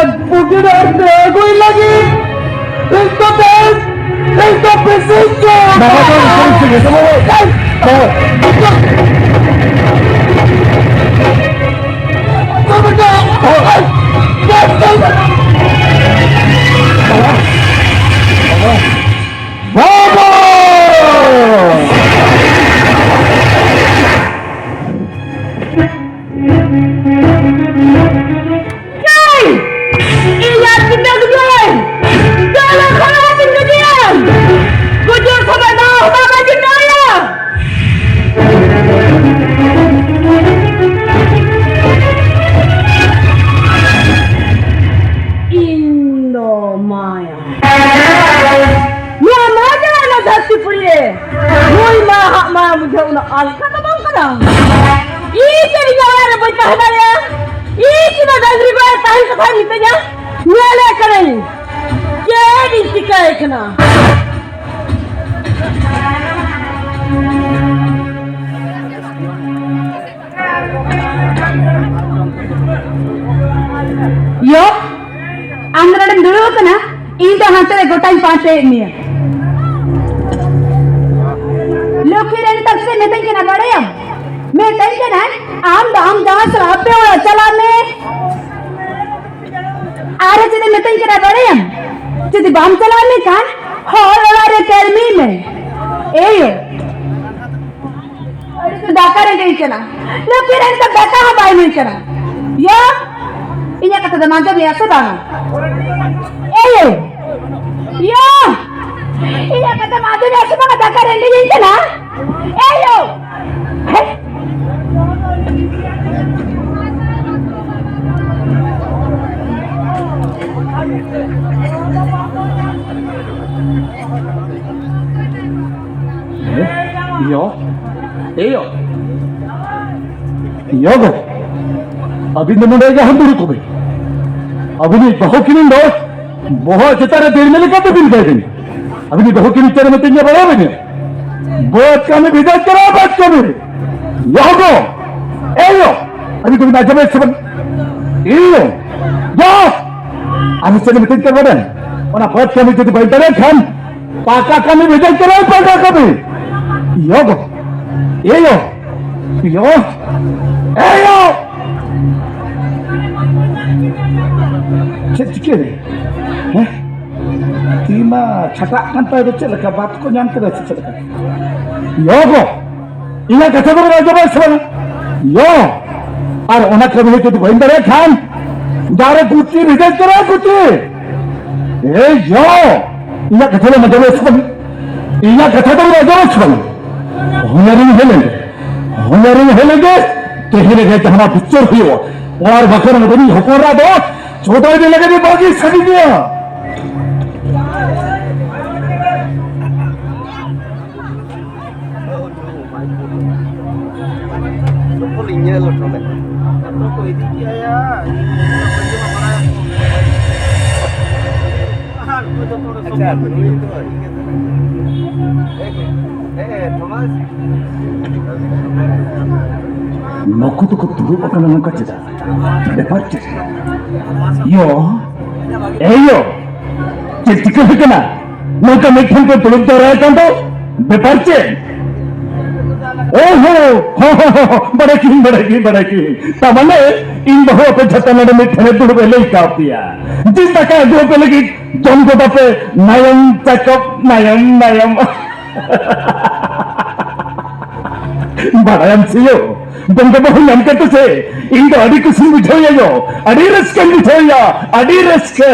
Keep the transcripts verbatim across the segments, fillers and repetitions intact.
ᱟᱨ ᱵᱩᱜᱤ ᱰᱟᱦᱟᱨ ᱛᱮ ᱟᱹᱜᱩᱭ ᱞᱟᱹᱜᱤᱫ ᱤᱧ ᱫᱚ ᱵᱮᱥ, ᱤᱧ ᱫᱚ ᱵᱮᱥᱤᱧ ᱪᱚ᱾ ᱵᱟᱵᱟ ᱫᱚ ᱵᱮᱥᱤᱧ ᱪᱚ, ᱵᱟᱵᱟ᱾ ᱵᱟᱵᱟ! ᱮᱭ! ᱱᱩᱭ ᱢᱟ ᱦᱟᱸᱜ ᱢᱟ ᱵᱩᱡᱷᱟᱹᱣ ᱩᱱᱟᱹᱜ ᱟᱞᱠᱟ ᱫᱚ ᱵᱟᱝ ᱠᱟᱱᱟ᱾ ᱤᱧ ᱪᱮᱫ ᱤᱧ ᱚᱲᱟᱜ ᱨᱮ ᱵᱟᱹᱧ ᱛᱟᱦᱮᱸ ᱫᱟᱲᱮᱭᱟᱜᱼᱟ? ᱤᱧ ᱪᱮᱫ ᱰᱟᱝᱨᱤ ᱵᱟᱭ ᱛᱟᱦᱮᱱ ᱠᱟᱛᱷᱟᱭ ᱢᱤᱛᱟᱹᱧᱟ? ᱧᱮᱞᱮ ᱠᱟᱹᱱᱟᱹᱧ ᱪᱮᱫ ᱤᱧ ᱪᱤᱠᱟᱹᱭ ᱠᱟᱱᱟ᱾ ᱭᱚ, ᱟᱢ ᱫᱚ ᱱᱚᱰᱮᱢ ᱫᱩᱲᱩᱵ ᱟᱠᱟᱱᱟ, ᱤᱧ ᱫᱚ ᱦᱟᱱᱛᱮ ᱨᱮ ᱜᱚᱴᱟᱧ ᱯᱟᱱᱛᱮᱭᱮᱫ ᱢᱮᱭᱟ᱾ ᱞᱚᱠᱠᱷᱤ ᱨᱮ ᱱᱮᱛᱟᱨ ᱪᱮᱫ ᱢᱮᱛᱟᱹᱧ ᱠᱟᱱᱟ ᱵᱟᱲᱟᱭᱟᱢ? ᱢᱮᱛᱟᱹᱧ ᱠᱟᱱᱟᱭ, ᱟᱢ ᱫᱚ ᱟᱢ ᱡᱟᱶᱟᱭ ᱥᱟᱞᱟᱜ ᱟᱯᱮ ᱚᱲᱟᱜ ᱪᱟᱞᱟᱜ ᱢᱮ᱾ ᱟᱨ ᱪᱮᱫ ᱮ ᱢᱮᱛᱟᱹᱧ ᱠᱟᱱᱟ ᱵᱟᱲᱟᱭᱟᱢ? ᱡᱩᱫᱤ ᱵᱟᱢ ᱪᱟᱞᱟᱜ ᱢᱮᱱᱠᱷᱟᱱ ᱦᱚᱲ ᱚᱲᱟᱜ ᱨᱮ ᱠᱟᱹᱲᱢᱤ ᱢᱮ᱾ ᱮᱭᱳ, ᱟᱹᱰᱤ ᱡᱳᱨ ᱫᱟᱠᱟ ᱨᱮᱸᱜᱮᱡ ᱠᱟᱱᱟ᱾ ᱞᱩᱠᱤ ᱨᱮᱱ ᱫᱚ ᱫᱟᱠᱟ ᱦᱚᱸ ᱵᱟᱭ ᱤᱢᱟᱹᱧ ᱠᱟᱱᱟ᱾ ᱭᱳ, ᱤᱧᱟᱹᱜ ᱠᱟᱛᱷᱟ ᱫᱚᱢ ᱟᱸᱡᱚᱢᱮᱭᱟ ᱥᱮ ᱵᱟᱝᱟ? ᱮᱭᱳ, ᱭᱳ, ᱤᱧᱟᱹᱜ ᱠᱟᱛᱷᱟᱢ ᱟᱸᱡᱚᱢᱮᱭᱟ ᱥᱮ ᱵᱟᱝᱟ? ᱫᱟᱠᱟ ᱨᱮᱸᱜᱮᱡ ᱠᱟᱱᱟ᱾ ᱮᱭᱳ, ᱦᱮᱸ? ᱭᱳ, ᱮ ᱭᱳ, ᱭᱳ ᱜᱳ, ᱟᱹᱵᱤᱱ ᱫᱚ ᱱᱚᱰᱮ ᱜᱮ ᱦᱟᱸᱜ ᱫᱩᱲᱩᱵ ᱠᱚᱜ ᱵᱤᱱ᱾ ᱟᱹᱵᱤᱱᱤᱡ ᱵᱟᱹᱦᱩ ᱠᱤᱱᱤᱧ ᱫᱚ ᱵᱚᱦᱚᱜ ᱪᱮᱛᱟᱱ ᱨᱮ ᱫᱤᱲᱢᱤ ᱞᱮᱠᱟ ᱛᱮᱵᱤᱱ ᱫᱮᱡ ᱮᱱᱟ᱾ ᱟᱹᱵᱤᱱᱤᱡ ᱵᱟᱹᱦᱩ ᱠᱤᱱᱤᱧ ᱪᱮᱫ ᱮ ᱢᱮᱛᱟᱹᱧᱟ ᱵᱟᱲᱟᱭ ᱵᱤᱱ? ᱵᱟᱹᱫᱽ ᱠᱟᱹᱢᱤ ᱵᱷᱮᱡᱟ ᱠᱟᱱᱟ, ᱵᱟᱹᱫᱽ ᱠᱟᱹᱢᱤ᱾ ᱭᱳ ᱜᱳ, ᱮ ᱭᱳ, ᱟᱹᱵᱤᱱ ᱫᱚᱵᱤᱱ ᱟᱸᱡᱚᱢᱮᱫ ᱥᱮ ᱵᱟᱝ? ᱮ ᱭᱳ, ᱭᱳ, ᱟᱹᱵᱤᱱ ᱪᱮᱫ ᱮ ᱢᱮᱛᱟᱹᱧ ᱠᱟᱱᱟ ᱵᱟᱲᱟᱭ? ᱚᱱᱟ ᱵᱟᱹᱫᱽ ᱠᱟᱹᱢᱤ ᱡᱩᱫᱤ ᱵᱟᱹᱧ ᱫᱟᱲᱮᱭᱟᱜ ᱠᱷᱟᱱ ᱯᱟᱠᱟ ᱠᱟᱹᱢᱤ ᱵᱷᱮᱡᱟᱧ ᱠᱟᱱᱟ, ᱯᱟᱠᱟ ᱠᱟᱹᱢᱤ᱾ ᱭᱳ ᱜᱳ, ᱮ ᱭᱳ, ᱭᱳ, ᱮ ᱭᱳ᱾ ᱪᱮᱫ ᱪᱤᱠᱟᱹ? ᱦᱮᱸ? ᱛᱤ ᱢᱟ ᱪᱷᱟᱴᱟᱜ ᱠᱟᱱ ᱛᱟᱭ ᱫᱚ, ᱪᱮᱫ ᱞᱮᱠᱟ ᱵᱟᱛ ᱠᱚ ᱧᱟᱢ ᱠᱮᱫᱟ ᱥᱮ ᱪᱮᱫ ᱞᱮᱠᱟ? ᱭᱳ ᱜᱳ, ᱤᱧᱟᱹᱜ ᱠᱟᱛᱷᱟ ᱫᱚ ᱵᱮᱱ ᱟᱸᱡᱚᱢᱟ ᱥᱮ ᱵᱟᱝ? ᱭᱳ, ᱟᱨ ᱚᱱᱟ ᱠᱟᱹᱢᱤ ᱦᱚᱸ ᱡᱩᱫᱤ ᱵᱟᱹᱧ ᱫᱟᱲᱮᱭᱟᱜ ᱠᱷᱟᱱ, ᱡᱟᱦᱟᱸ ᱨᱮ ᱜᱩᱛᱤ ᱵᱷᱮᱡᱟᱧ ᱠᱟᱱᱟ, ᱜᱩᱛᱤ᱾ ᱮᱭ ᱭᱳ, ᱤᱧᱟᱹᱜ ᱠᱟᱛᱷᱟ ᱫᱚ ᱟᱸᱡᱚᱢ ᱥᱮ ᱵᱟᱝ? ᱤᱧᱟᱹᱜ ᱠᱟᱛᱷᱟ ᱫᱚ ᱟᱸᱡᱚᱢ ᱥᱮ ᱵᱟᱝ? ᱦᱚᱧᱦᱟᱨᱤᱧ ᱦᱮᱡ ᱞᱮᱱ ᱜᱮ, ᱦᱚᱧᱦᱟᱨᱤᱧ ᱦᱮᱡ ᱞᱮᱱ ᱜᱮ, ᱛᱮᱦᱮᱧ ᱨᱮᱜᱮ ᱡᱟᱦᱟᱱᱟᱜ ᱵᱤᱪᱟᱹᱨ ᱦᱩᱭᱩᱜᱼᱟ᱾ ᱟᱨ ᱵᱟᱠᱷᱟᱱ ᱩᱱᱤ ᱦᱚᱯᱚᱱ ᱮᱨᱟ ᱫᱚ ᱪᱚᱰᱚᱨ ᱤᱫᱤ ᱞᱟᱹᱜᱤᱫ ᱵᱟᱹᱜᱤ ᱥᱟᱹᱨᱤ ᱜᱮᱭᱟ᱾ ᱟᱪᱪᱷᱟ, ᱱᱩᱭ ᱫᱚ ᱤᱭᱟᱹ ᱠᱟᱱᱟᱭ᱾ ᱮ, ᱮ, ᱛᱷᱚᱢᱟᱥ᱾ ᱱᱩᱠᱩ ᱫᱚᱠᱚ ᱫᱩᱲᱩᱵ ᱟᱠᱟᱱᱟ ᱱᱚᱝᱠᱟ ᱪᱮᱫᱟᱜ? ᱵᱮᱯᱟᱨ ᱪᱮᱫ? ᱭᱚ, ᱮ ᱭᱚ, ᱪᱮᱫ ᱪᱤᱠᱟᱹ ᱟᱠᱟᱱᱟ? ᱱᱚᱝᱠᱟ ᱢᱤᱫ ᱴᱷᱮᱱ ᱯᱮ ᱫᱩᱲᱩᱵ ᱡᱟᱣᱨᱟ ᱟᱠᱟᱱ ᱫᱚ, ᱵᱮᱯᱟᱨ ᱪᱮᱫ? ᱳᱦᱳ, ᱦᱚᱸ, ᱦᱚᱸ, ᱦᱚᱸ, ᱦᱚᱸ, ᱵᱟᱰᱟᱭ ᱠᱤᱭᱟᱹᱧ, ᱵᱟᱰᱟᱭ ᱠᱤᱭᱟᱹᱧ, ᱵᱟᱰᱟᱭ ᱠᱤᱭᱟᱹᱧ᱾ ᱛᱟ ᱢᱟᱱᱮ, ᱤᱧ ᱵᱟᱹᱦᱩ ᱟᱯᱮ ᱡᱷᱚᱛᱚ ᱱᱚᱰᱮ ᱢᱤᱫ ᱴᱷᱮᱱ ᱮ ᱫᱩᱲᱩᱵ ᱮ ᱞᱟᱹᱭ ᱠᱟᱣ ᱯᱮᱭᱟ᱾ ᱡᱤᱞ ᱫᱟᱠᱟ ᱟᱹᱜᱩ ᱟᱯᱮ ᱞᱟᱹᱜᱤᱫ ᱡᱚᱢ ᱜᱚᱫᱟ ᱯᱮ, ᱱᱟᱭᱚᱢ ᱛᱟᱠᱚ, ᱱᱟᱭᱚᱢ, ᱱᱟᱭᱚᱢ᱾ ᱵᱟᱰᱟᱭᱟᱢ ᱥᱮ ᱭᱳ, ᱵᱚᱸᱜᱟ ᱵᱟᱹᱦᱩ ᱧᱟᱢ ᱠᱟᱛᱮ ᱥᱮ ᱤᱧ ᱫᱚ ᱟᱹᱰᱤ ᱠᱩᱥᱤᱧ ᱵᱩᱡᱷᱟᱹᱣ ᱭᱟ ᱭᱳ, ᱟᱹᱰᱤ ᱨᱟᱹᱥᱠᱟᱹᱧ ᱵᱩᱡᱷᱟᱹᱣ ᱭᱟ, ᱟᱹᱰᱤ ᱨᱟᱹᱥᱠᱟᱹ᱾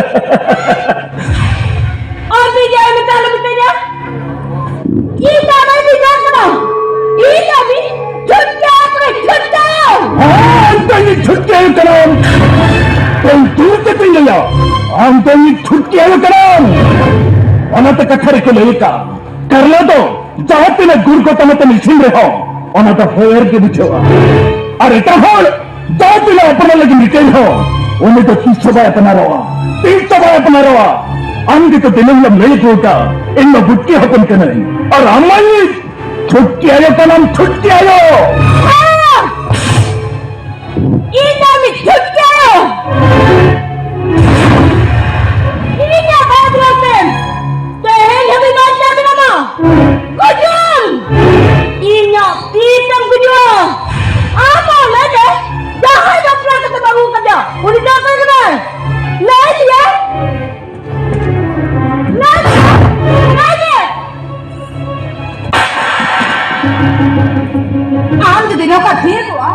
ᱟᱨ ᱢᱤᱫ ᱫᱷᱟᱣ ᱢᱮᱛᱟ ᱞᱮ ᱢᱤᱛᱟᱹᱧᱟ, ᱤᱧ ᱫᱚ ᱟᱢᱟᱜ ᱵᱮᱡᱟᱨ ᱠᱟᱱᱟ, ᱤᱧ ᱫᱚ ᱟᱢᱤᱧ ᱪᱷᱩᱴᱠᱟᱹᱣ ᱠᱟᱱᱟ, ᱪᱷᱩᱴᱠᱟᱹᱣ᱾ ᱦᱮᱸ, ᱟᱢ ᱫᱚ ᱤᱧ ᱪᱷᱩᱴᱠᱟᱹᱣ ᱠᱟᱱᱟᱢ᱾ ᱛᱚ ᱫᱩᱨ ᱠᱟᱛᱮᱧ ᱞᱟᱹᱭᱟ, ᱟᱢ ᱫᱚ ᱤᱧ ᱪᱷᱩᱴᱠᱟᱹᱣ ᱠᱟᱱᱟᱢ᱾ ᱚᱱᱟᱛᱮ ᱠᱟᱛᱷᱟ ᱨᱮᱠᱚ ᱞᱟᱹᱭ ᱟᱠᱟᱫ, ᱠᱟᱨᱞᱟ ᱫᱚ ᱡᱟᱦᱟᱸ ᱛᱤᱱᱟᱹᱜ ᱜᱩᱲ ᱠᱚ ᱛᱟᱢᱟᱛᱮᱢ ᱤᱥᱤᱱ ᱨᱮᱦᱚᱸ, ᱚᱱᱟ ᱫᱚ ᱦᱮᱣᱮᱨ ᱜᱮ ᱵᱩᱡᱷᱟᱹᱜᱼᱟ᱾ ᱟᱨ ᱮᱴᱟᱜ ᱦᱚᱲ ᱡᱟᱦᱟᱸ ᱛᱤᱱᱟᱹᱜ ᱟᱯᱱᱟᱨ ᱞᱟᱹᱜᱤᱫ ᱨᱤᱠᱟᱹᱭ ᱨᱮᱦᱚᱸ, ᱩᱱᱤ ᱫᱚ ᱛᱤᱥ ᱦᱚᱸ ᱵᱟᱭ ᱟᱯᱱᱟᱨᱚᱜᱼᱟ, ᱛᱤᱥ ᱦᱚᱸ ᱵᱟᱭ ᱟᱯᱱᱟᱨᱚᱜᱼᱟ᱾ ᱟᱢ ᱜᱮᱛᱚ ᱫᱤᱱᱟᱹᱢ ᱦᱤᱞᱳᱜ ᱞᱟᱹᱭ ᱟᱹᱜᱩ ᱟᱠᱟᱫ, "ᱤᱧ ᱢᱟ ᱵᱩᱴᱠᱤ ᱦᱚᱯᱚᱱ ᱠᱟᱹᱱᱟᱹᱧ", ᱟᱨ ᱟᱢ ᱢᱟ ᱤᱧ ᱪᱷᱩᱴᱠᱤ ᱟᱭᱳ ᱠᱟᱱᱟᱢ, ᱪᱷᱩᱴᱠᱤ ᱟᱭᱳ᱾ ᱤᱧ ᱫᱚ ᱢᱤᱫ ᱪᱷᱩᱴᱠᱤ ᱟᱭᱳ᱾ ᱤᱧᱟᱜ ᱵᱟᱯᱞᱟ ᱛᱮ ᱛᱮᱦᱮᱧ ᱦᱟᱹᱵᱤᱡ ᱵᱟᱧᱪᱟᱣ ᱢᱮᱱᱟᱢᱟ᱾ ᱜᱩᱡᱩᱜ ᱟᱢ᱾ ᱤᱧᱟᱜ ᱛᱤ ᱛᱮᱢ ᱜᱩᱡᱩᱜᱼᱟ᱾ ᱟᱢ ᱦᱚᱸ ᱞᱟᱹᱭ ᱢᱮ, ᱡᱟᱦᱟᱸᱭ ᱵᱟᱯᱞᱟ ᱠᱟᱛᱮᱢ ᱟᱹᱜᱩ ᱠᱟᱫᱮᱭᱟ, ᱩᱱᱤ ᱫᱚ ᱚᱠᱚᱭ ᱠᱟᱱᱟᱭ? ᱞᱟᱹᱭ ᱢᱮᱭᱟ᱾ ᱞᱟᱹᱭ ᱢᱮᱭᱟ᱾ ᱞᱟᱹᱭ ᱢᱮ᱾ ᱟᱢ ᱡᱩᱫᱤ ᱱᱚᱝᱠᱟ ᱛᱷᱤᱨ ᱠᱚᱜᱼᱟ,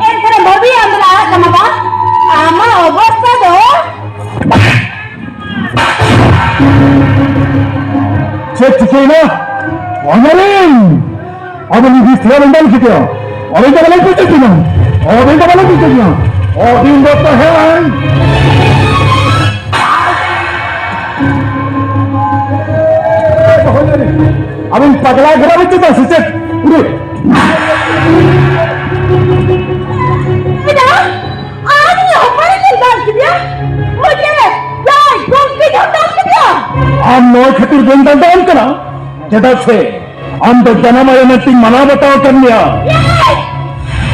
ᱮᱱᱠᱷᱟᱱ ᱵᱷᱟᱹᱵᱤ ᱟᱢ ᱫᱚ ᱟᱲᱟᱜ ᱠᱟᱢᱟ ᱵᱟᱝ? ᱟᱢᱟᱜ ᱚᱵᱚᱥᱛᱟ ᱫᱚ ᱪᱮᱫ ᱪᱤᱠᱟᱹᱭᱮᱱᱟ? ᱚᱱᱚᱨᱤᱱ! ᱟᱵᱚ ᱱᱤᱡᱮ ᱥᱮᱭᱟᱨ ᱵᱟᱝ ᱪᱤᱠᱟᱹᱭᱟ? ᱟᱵᱮᱱ ᱫᱚ ᱵᱟᱞᱮ ᱪᱤᱠᱟᱹᱭᱟ᱾ ᱟᱵᱮᱱ ᱫᱚ ᱵᱟᱞᱮ ᱪᱤᱠᱟᱹᱭᱟ᱾ ᱟᱵᱮᱱ ᱫᱚ ᱛᱟᱦᱮᱸ᱾ ᱟᱵᱮᱱ ᱯᱟᱜᱽᱞᱟ ᱜᱷᱚᱲᱟ ᱵᱮᱱ ᱪᱮᱫᱟ ᱥᱮ ᱪᱮᱫ? ᱩᱨᱩ᱾ ᱱᱚᱣᱟ ᱠᱷᱟᱹᱛᱤᱨ ᱵᱟᱹᱧ ᱫᱟᱞ ᱫᱟᱲᱮᱭᱟᱢ ᱠᱟᱱᱟ, ᱪᱮᱫᱟᱜ ᱥᱮ ᱟᱢ ᱫᱚ ᱡᱟᱱᱟᱢ ᱟᱭᱳ ᱢᱮᱱᱛᱮᱧ ᱢᱟᱱᱟᱣ ᱵᱟᱛᱟᱣ ᱟᱠᱟᱫ ᱢᱮᱭᱟ᱾ ᱮᱭ!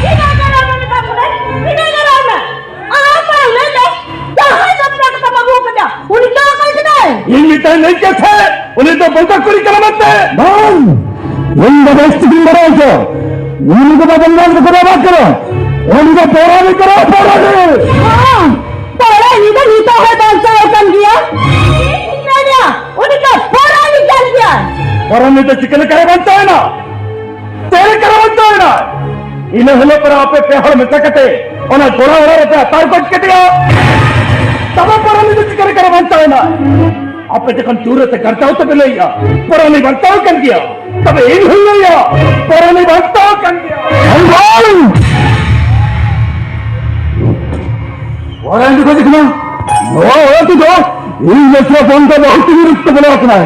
ᱵᱤᱱᱟᱹ ᱜᱟᱨᱟᱢ ᱢᱮ, ᱵᱟᱹᱵᱩ ᱨᱮ, ᱵᱤᱱᱟᱹ ᱜᱟᱨᱟᱢ ᱢᱮ᱾ ᱟᱢ ᱢᱟ ᱞᱟᱹᱭ ᱢᱮ, ᱡᱟᱦᱟᱸᱭ ᱵᱟᱯᱞᱟ ᱠᱟᱛᱮᱢ ᱟᱹᱜᱩ ᱟᱠᱟᱫᱮᱭᱟ, ᱩᱱᱤ ᱫᱚ ᱚᱠᱚᱭ ᱠᱟᱱᱟᱭ? ᱤᱧ ᱢᱤᱫᱴᱟᱝ ᱞᱟᱹᱭ ᱠᱮᱫ ᱥᱮ, ᱩᱱᱤ ᱫᱚ ᱵᱚᱸᱜᱟ ᱠᱩᱲᱤ ᱠᱟᱱᱟ ᱢᱮᱱᱛᱮ᱾ ᱵᱟᱝ, ᱤᱧ ᱫᱚ ᱵᱮᱥ ᱴᱷᱤᱠᱤᱧ ᱵᱟᱲᱟᱭ ᱟᱪᱚ᱾ ᱩᱱᱤ ᱫᱚ ᱵᱟᱵᱚᱱ ᱧᱟᱢ ᱠᱟᱫᱟ, ᱵᱟᱝ ᱠᱟᱱᱟ᱾ ᱩᱱᱤ ᱫᱚ ᱯᱚᱨᱟᱱᱤ ᱠᱟᱱᱟ, ᱯᱚᱨᱟᱱᱤ᱾ ᱦᱮᱸ, ᱯᱚᱨᱟᱱᱤ ᱫᱚ ᱱᱤᱛᱚᱜ ᱦᱚᱸᱭ ᱵᱟᱧᱪᱟᱣ ᱟᱠᱟᱱ ᱜᱮᱭᱟ᱾ ᱤᱧ ᱢᱮᱱᱟ, ᱩᱱᱤ ᱫᱚ ᱯᱚᱨᱟᱱᱤ ᱠᱟᱱ ᱜᱮᱭᱟᱭ᱾ ᱯᱚᱨᱟᱱᱤ ᱫᱚ ᱪᱤᱠᱟᱹ ᱞᱮᱠᱟᱨᱮ ᱵᱟᱧᱪᱟᱣ ᱮᱱᱟ? ᱪᱮᱫ ᱞᱮᱠᱟᱨᱮ ᱵᱟᱧᱪᱟᱣ ᱮᱱᱟ? ᱤᱱᱟᱹ ᱦᱤᱞᱳᱜ ᱯᱚᱨᱮ ᱟᱯᱮ ᱯᱮ ᱦᱚᱲ ᱢᱮᱥᱟ ᱠᱟᱛᱮ ᱚᱱᱟ ᱜᱚᱲᱟ ᱚᱲᱟᱜ ᱨᱮᱯᱮ ᱟᱛᱟᱨ ᱜᱚᱡ ᱠᱮᱫᱮᱭᱟ᱾ ᱛᱚᱵᱮ ᱯᱚᱨᱟᱱᱤ ᱫᱚ ᱪᱤᱠᱟᱹ ᱞᱮᱠᱟᱨᱮ ᱵᱟᱧᱪᱟᱣ ᱮᱱᱟ? ᱟᱯᱮ ᱡᱚᱠᱷᱚᱱ ᱫᱩᱨ ᱨᱮ ᱠᱟᱨᱛᱟᱣ ᱛᱮᱯᱮ ᱞᱟᱹᱭᱮᱜᱼᱟ, ᱯᱚᱨᱟᱱᱤ ᱵᱟᱧᱪᱟᱣ ᱠᱟᱱ ᱜᱮᱭᱟ, ᱛᱚᱵᱮ ᱤᱧ ᱦᱚᱸᱧ ᱞᱟᱹᱭᱟ, ᱯᱚᱨᱟᱱᱤ ᱵᱟᱧᱪᱟᱣ ᱠᱟᱱ ᱜᱮᱭᱟ᱾ ᱦᱮᱸ ᱵᱷᱟᱭ! ᱯᱚᱨᱟᱱᱤ ᱫᱚ ᱪᱮᱫ ᱠᱟᱱᱟ? ᱱᱚᱣᱟ ᱚᱲᱟᱜ ᱛᱮᱫᱚ ᱤᱧ ᱢᱮᱥᱨᱟ ᱵᱚᱱ ᱫᱚ ᱵᱟᱹᱦᱩ ᱛᱮᱜᱮ ᱨᱩᱯ ᱛᱮ ᱵᱚᱞᱚ ᱟᱠᱟᱱᱟᱭ᱾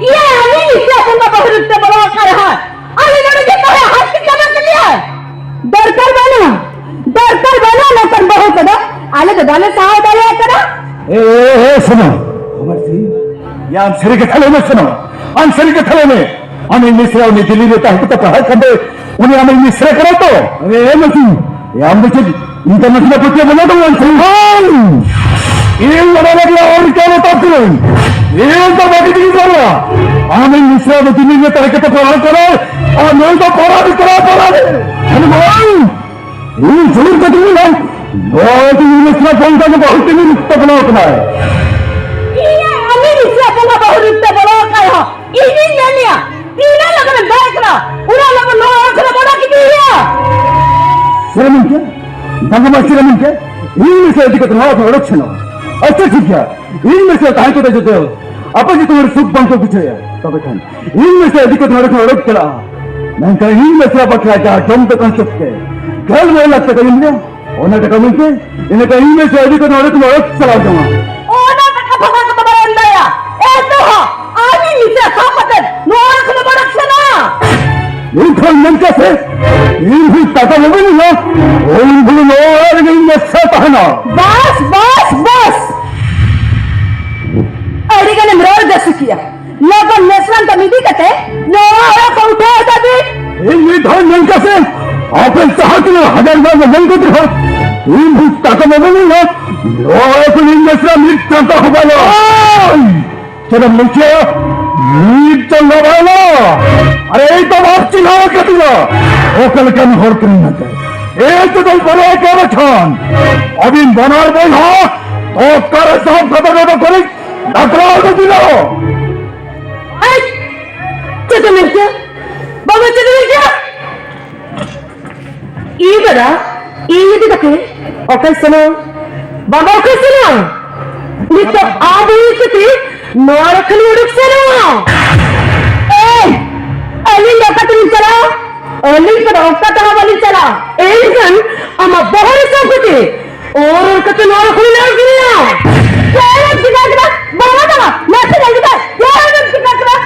ᱤᱭᱟᱹ, ᱟᱞᱮ ᱢᱮᱥᱨᱟ ᱵᱚᱱ ᱫᱚ ᱵᱟᱹᱦᱩ ᱨᱩᱯ ᱛᱮ ᱵᱚᱞᱚ ᱟᱠᱟᱱ ᱨᱮᱦᱚᱸ, ᱟᱞᱮ ᱱᱚᱰᱮ ᱡᱚᱛᱚ ᱦᱚᱲ ᱦᱟᱹᱴᱤᱧ ᱪᱟᱵᱟ ᱠᱮᱫ ᱞᱮᱭᱟ᱾ ᱫᱚᱨᱠᱟᱨ ᱵᱟᱹᱱᱩᱜᱼᱟ, ᱫᱚᱨᱠᱟᱨ ᱵᱟᱹᱱᱩᱜᱼᱟ ᱱᱚᱝᱠᱟᱱ ᱵᱟᱹᱦᱩ ᱠᱚᱫᱚ᱾ ᱟᱞᱮ ᱫᱚ ᱵᱟᱞᱮ ᱥᱟᱦᱟᱣ ᱫᱟᱲᱮᱭᱟᱜ ᱠᱟᱱᱟ᱾ ᱮ, ᱮ, ᱮ, ᱥᱳᱱᱟ, ᱟᱢᱟᱨ ᱥᱤᱝ, ᱭᱟ, ᱟᱢ ᱥᱟᱹᱨᱤ ᱠᱟᱛᱷᱟ ᱞᱟᱹᱭ ᱢᱮ, ᱥᱳᱱᱟ, ᱟᱢ ᱥᱟᱹᱨᱤ ᱠᱟᱛᱷᱟ ᱞᱟᱹᱭ ᱢᱮ᱾ ᱟᱢ ᱤᱧ ᱢᱤᱥᱨᱟ ᱩᱱᱤ ᱫᱤᱞᱞᱤ ᱨᱮ ᱛᱟᱦᱮᱸ ᱠᱟᱛᱮ ᱯᱟᱲᱦᱟᱜ ᱠᱟᱱ ᱫᱚᱭ, ᱩᱱᱤ ᱟᱢ ᱤᱧ ᱢᱤᱥᱨᱟ ᱠᱟᱱᱟ ᱛᱚ? ᱟᱨᱮ, ᱮ, ᱢᱟᱹᱡᱷᱤ, ᱭᱟ, ᱟᱢ ᱫᱚ ᱪᱮᱫ international ᱯᱟᱹᱛᱭᱟᱹᱣ ᱵᱟᱹᱱᱩᱜ ᱛᱟᱢᱟ, ᱥᱳᱱᱟ? ᱤᱧ ᱚᱱᱟ ᱞᱟᱹᱜᱤᱫ ᱟᱢ ᱨᱤᱠᱟᱹ ᱢᱮ ᱛᱟᱯ ᱠᱟᱹᱱᱟᱹᱧ᱾ ᱤᱧ ᱫᱚ ᱵᱟᱹᱜᱤ ᱛᱮᱜᱮᱧ ᱨᱚᱲᱟ᱾ ᱟᱢ ᱤᱧ ᱢᱤᱥᱨᱟ ᱫᱚ ᱫᱤᱞᱞᱤ ᱨᱮ ᱛᱟᱦᱮᱸ ᱠᱟᱛᱮ ᱯᱟᱲᱦᱟᱜ ᱠᱟᱱᱟᱭ, ᱟᱨ ᱱᱩᱭ ᱫᱚ ᱯᱟᱲᱦᱟᱜ ᱠᱟᱱᱟ, ᱯᱟᱲᱦᱟᱜ᱾ ᱟᱨᱮ ᱵᱷᱟᱭ! ᱤᱧ ᱡᱳᱨ ᱠᱟᱛᱮ ᱢᱮᱱᱟ, ᱱᱚᱣᱟ ᱫᱚ ᱤᱧ ᱢᱤᱥᱨᱟ ᱵᱚᱸᱜᱟ ᱫᱚ ᱵᱟᱹᱦᱩ ᱛᱮᱜᱮ ᱨᱩᱯ ᱛᱮ ᱵᱚᱞᱚ ᱟᱠᱟᱱᱟᱭ᱾ ᱤᱭᱟᱹ, ᱩᱱᱤ ᱢᱤᱥᱨᱟ ᱵᱚᱸᱜᱟ ᱵᱟᱹᱦᱩ ᱨᱩᱯ ᱛᱮ ᱵᱚᱞᱚ ᱟᱠᱟᱱ ᱨᱮᱦᱚᱸ, ᱤᱧᱤᱧ ᱢᱮᱱᱮᱭᱟ, ᱛᱤᱱᱟᱹᱜ ᱞᱚᱜᱚᱱᱮᱢ ᱫᱟᱲᱮ ᱠᱟᱱᱟ, ᱩᱱᱟᱹᱜ ᱞᱚᱜᱚᱱ ᱱᱚᱣᱟ ᱚᱲᱟᱜ ᱠᱷᱚᱱᱮᱢ ᱚᱰᱚᱠ ᱤᱫᱤᱭᱮᱭᱟ᱾ ᱥᱮᱨᱮᱧ ᱠᱮ, ᱫᱟᱸᱜᱟ ᱢᱟ ᱥᱮᱨᱮᱧ ᱠᱮ, ᱤᱧ ᱢᱤᱥᱨᱟ ᱤᱫᱤ ᱠᱟᱛᱮ ᱱᱚᱣᱟ ᱠᱷᱚᱱ ᱚᱰᱚᱠ ᱥᱮᱱᱚᱜ᱾ ᱟᱪᱪᱷᱟ, ᱴᱷᱤᱠ ᱜᱮᱭᱟ, ᱤᱧ ᱢᱤᱥᱨᱟ ᱛᱟᱦᱮᱸ ᱠᱟᱛᱮ ᱡᱚᱛᱚ ᱟᱯᱮ ᱡᱚᱛᱚ ᱦᱚᱲ ᱥᱩᱠ ᱵᱟᱝ ᱠᱚ ᱵᱩᱡᱷᱟᱹᱣᱟ᱾ ᱛᱚᱵᱮ ᱠᱷᱟᱱ ᱤᱧ ᱢᱤᱥᱨᱟ ᱤᱫᱤ ᱠᱟᱛᱮ ᱱᱚᱰᱮ ᱠᱷᱚᱱ ᱚᱰᱚᱠ ᱪᱟᱞᱟᱜᱼᱟ᱾ ᱢᱮᱱᱠᱷᱟᱱ ᱤᱧ ᱢᱤᱥᱨᱟ ᱵᱟᱠᱷᱨᱟ ᱡᱟᱦᱟᱸ ᱡᱚᱢ ᱫᱚᱠᱟᱱ ᱪᱚᱯ ᱛᱮ ᱜᱮᱞ ᱢᱚᱬᱮ ᱞᱟᱠᱷ ᱴᱟᱠᱟ ᱤᱧ ᱞᱟᱹᱭᱟ, ᱚᱱᱟ ᱴᱟᱠᱟ ᱤᱢᱟᱹᱧ ᱯᱮ᱾ ᱤᱱᱟᱹ ᱠᱷᱟᱱ ᱤᱧ ᱢᱤᱥᱨᱟ ᱤᱫᱤ ᱠᱟᱛᱮ ᱱᱚᱰᱮ ᱠᱷᱚᱱ ᱚᱰᱚᱠ ᱪᱟᱞᱟᱣ ᱡᱚᱝᱟ᱾ ᱚᱱᱟ ᱴᱟᱠᱟ ᱯᱷᱟᱠᱟ ᱠᱚᱫᱚ ᱵᱟᱞᱮ ᱮᱢ ᱫᱟᱲᱮᱭᱟᱜᱼᱟ᱾ ᱮᱛᱚᱦᱚᱵ ᱟᱢ ᱤᱧ ᱢᱤᱥᱨᱟ ᱥᱟᱵ ᱠᱟᱛᱮ ᱱᱚᱣᱟ ᱚᱲᱟᱜ ᱠᱷᱚᱱ ᱚᱰᱚᱠ ᱥᱟᱱᱟ᱾ ᱤᱧ ᱠᱷᱚᱱ ᱢᱮᱱ ᱠᱮᱫ ᱥᱮ, ᱤᱧ ᱦᱚᱸ ᱴᱟᱠᱟ ᱵᱟᱹᱧ ᱮᱢᱟ, ᱩᱱ ᱵᱷᱳᱨ ᱱᱚᱣᱟ ᱚᱲᱟᱜ ᱨᱮᱜᱮ ᱤᱧ ᱢᱮᱥᱟ ᱛᱟᱦᱮᱱᱟ᱾ ᱵᱟᱥ, ᱵᱟᱥ, ᱵᱟᱥ! ᱟᱹᱰᱤ ᱜᱟᱱᱮᱢ ᱨᱚᱲ ᱫᱟ ᱥᱮ ᱠᱮᱭᱟ᱾ ᱞᱚᱜᱚᱱ ᱢᱮᱥᱨᱟᱢ ᱛᱟᱢ ᱤᱫᱤ ᱠᱟᱛᱮ ᱱᱚᱣᱟ ᱚᱲᱟᱜ ᱠᱷᱚᱱ ᱩᱴᱷᱟᱹᱣ ᱮ ᱛᱟᱵᱤᱱ᱾ ᱤᱧ ᱢᱤᱫ ᱫᱷᱟᱣ ᱢᱮᱱ ᱠᱟᱛᱮ ᱟᱯᱮ ᱡᱟᱦᱟᱸ ᱛᱤᱱᱟᱹᱜ ᱦᱟᱡᱟᱨ ᱵᱟᱨ ᱢᱮᱱ ᱠᱟᱛᱮ ᱨᱮᱦᱚᱸ ᱤᱧ ᱵᱷᱩᱛ ᱛᱟᱠᱚ ᱵᱟᱵᱟ ᱢᱮᱱᱟ, ᱱᱚᱣᱟ ᱚᱲᱟᱜ ᱠᱷᱚᱱ ᱤᱧ ᱢᱮᱥᱨᱟ ᱢᱤᱫ ᱴᱟᱠᱟ ᱦᱚᱸ ᱵᱟᱭ ᱞᱟᱜᱟᱜᱼᱟ᱾ ᱪᱮᱫ ᱮᱢ ᱞᱟᱹᱭ ᱠᱮᱭᱟ? ᱢᱤᱫ ᱴᱟᱠᱟ ᱵᱟᱭ ᱞᱟᱜᱟᱜᱼᱟ᱾ ᱟᱨᱮ ᱮᱭ ᱛᱚ ᱵᱟᱯ ᱪᱤᱱᱦᱟᱹᱣ ᱠᱟᱫᱤᱧᱟ᱾ ᱚᱠᱟ ᱞᱮᱠᱟᱱ ᱦᱚᱲ ᱠᱟᱱᱟᱧ ᱢᱮᱱᱛᱮ? ᱮᱭ ᱛᱚ ᱫᱚᱧ ᱵᱟᱲᱟᱭ ᱠᱟᱱᱟ ᱠᱷᱟᱱ ᱟᱹᱵᱤᱱ ᱵᱟᱱᱟᱨ ᱵᱚᱭᱦᱟ ᱚᱠᱟᱨᱮ ᱥᱟᱵ ᱠᱟᱛᱮ ᱱᱚᱰᱮ ᱠᱷᱚᱱᱤᱧ ᱰᱟᱠᱨᱟᱣ ᱠᱟᱫᱤᱧᱟ᱾ ᱟᱡ ᱪᱮᱫ ᱮᱢ ᱢᱮᱱ ᱠᱮᱭᱟ? ᱵᱟᱵᱟ ᱪᱮᱫ ᱮᱢ ᱢᱮᱱ ᱠᱮᱭᱟ? ᱤᱧ ᱫᱟᱫᱟ, ᱤᱧ ᱤᱫᱤ ᱠᱟᱛᱮ ᱚᱠᱟᱭ ᱥᱮᱱᱚᱜ? ᱵᱟᱵᱟ ᱚᱠᱟᱭ ᱥᱮᱱᱚᱜ? ᱱᱤᱛᱚᱜ ᱟᱵ ᱦᱩᱭ ᱠᱟᱛᱮ ᱱᱚᱣᱟ ᱨᱮ ᱠᱷᱟᱹᱞᱤ ᱩᱰᱩᱠ ᱥᱮᱱᱚᱜ᱾ ᱮᱭ, ᱟᱹᱞᱤᱧ ᱫᱚ ᱚᱠᱟ ᱛᱮᱞᱤᱧ ᱪᱟᱞᱟᱜᱼᱟ? ᱟᱹᱞᱤᱧ ᱠᱚᱫᱚ ᱚᱠᱟ ᱛᱮᱦᱚᱸ ᱵᱟᱹᱞᱤᱧ ᱪᱟᱞᱟᱜᱼᱟ᱾ ᱮᱱᱠᱷᱟᱱ ᱟᱢᱟᱜ ᱵᱚᱦᱚᱜ ᱨᱮ ᱥᱟᱵ ᱠᱟᱛᱮ ᱚᱨ ᱚᱨ ᱠᱟᱛᱮ ᱱᱚᱣᱟ ᱨᱮ ᱠᱷᱟᱹᱞᱤ ᱞᱮ ᱩᱰᱩᱠ ᱥᱮᱱᱚᱜ᱾ ᱪᱮᱫ ᱮᱢ ᱪᱤᱠᱟᱹ ᱠᱮᱫᱟ? ᱵᱟᱵᱟ ᱫᱚ ᱱᱟᱥᱮ ᱞᱟᱹᱜᱤᱫ ᱪᱮᱫ ᱮᱢ ᱪᱤᱠᱟᱹ ᱠᱮᱫᱟ?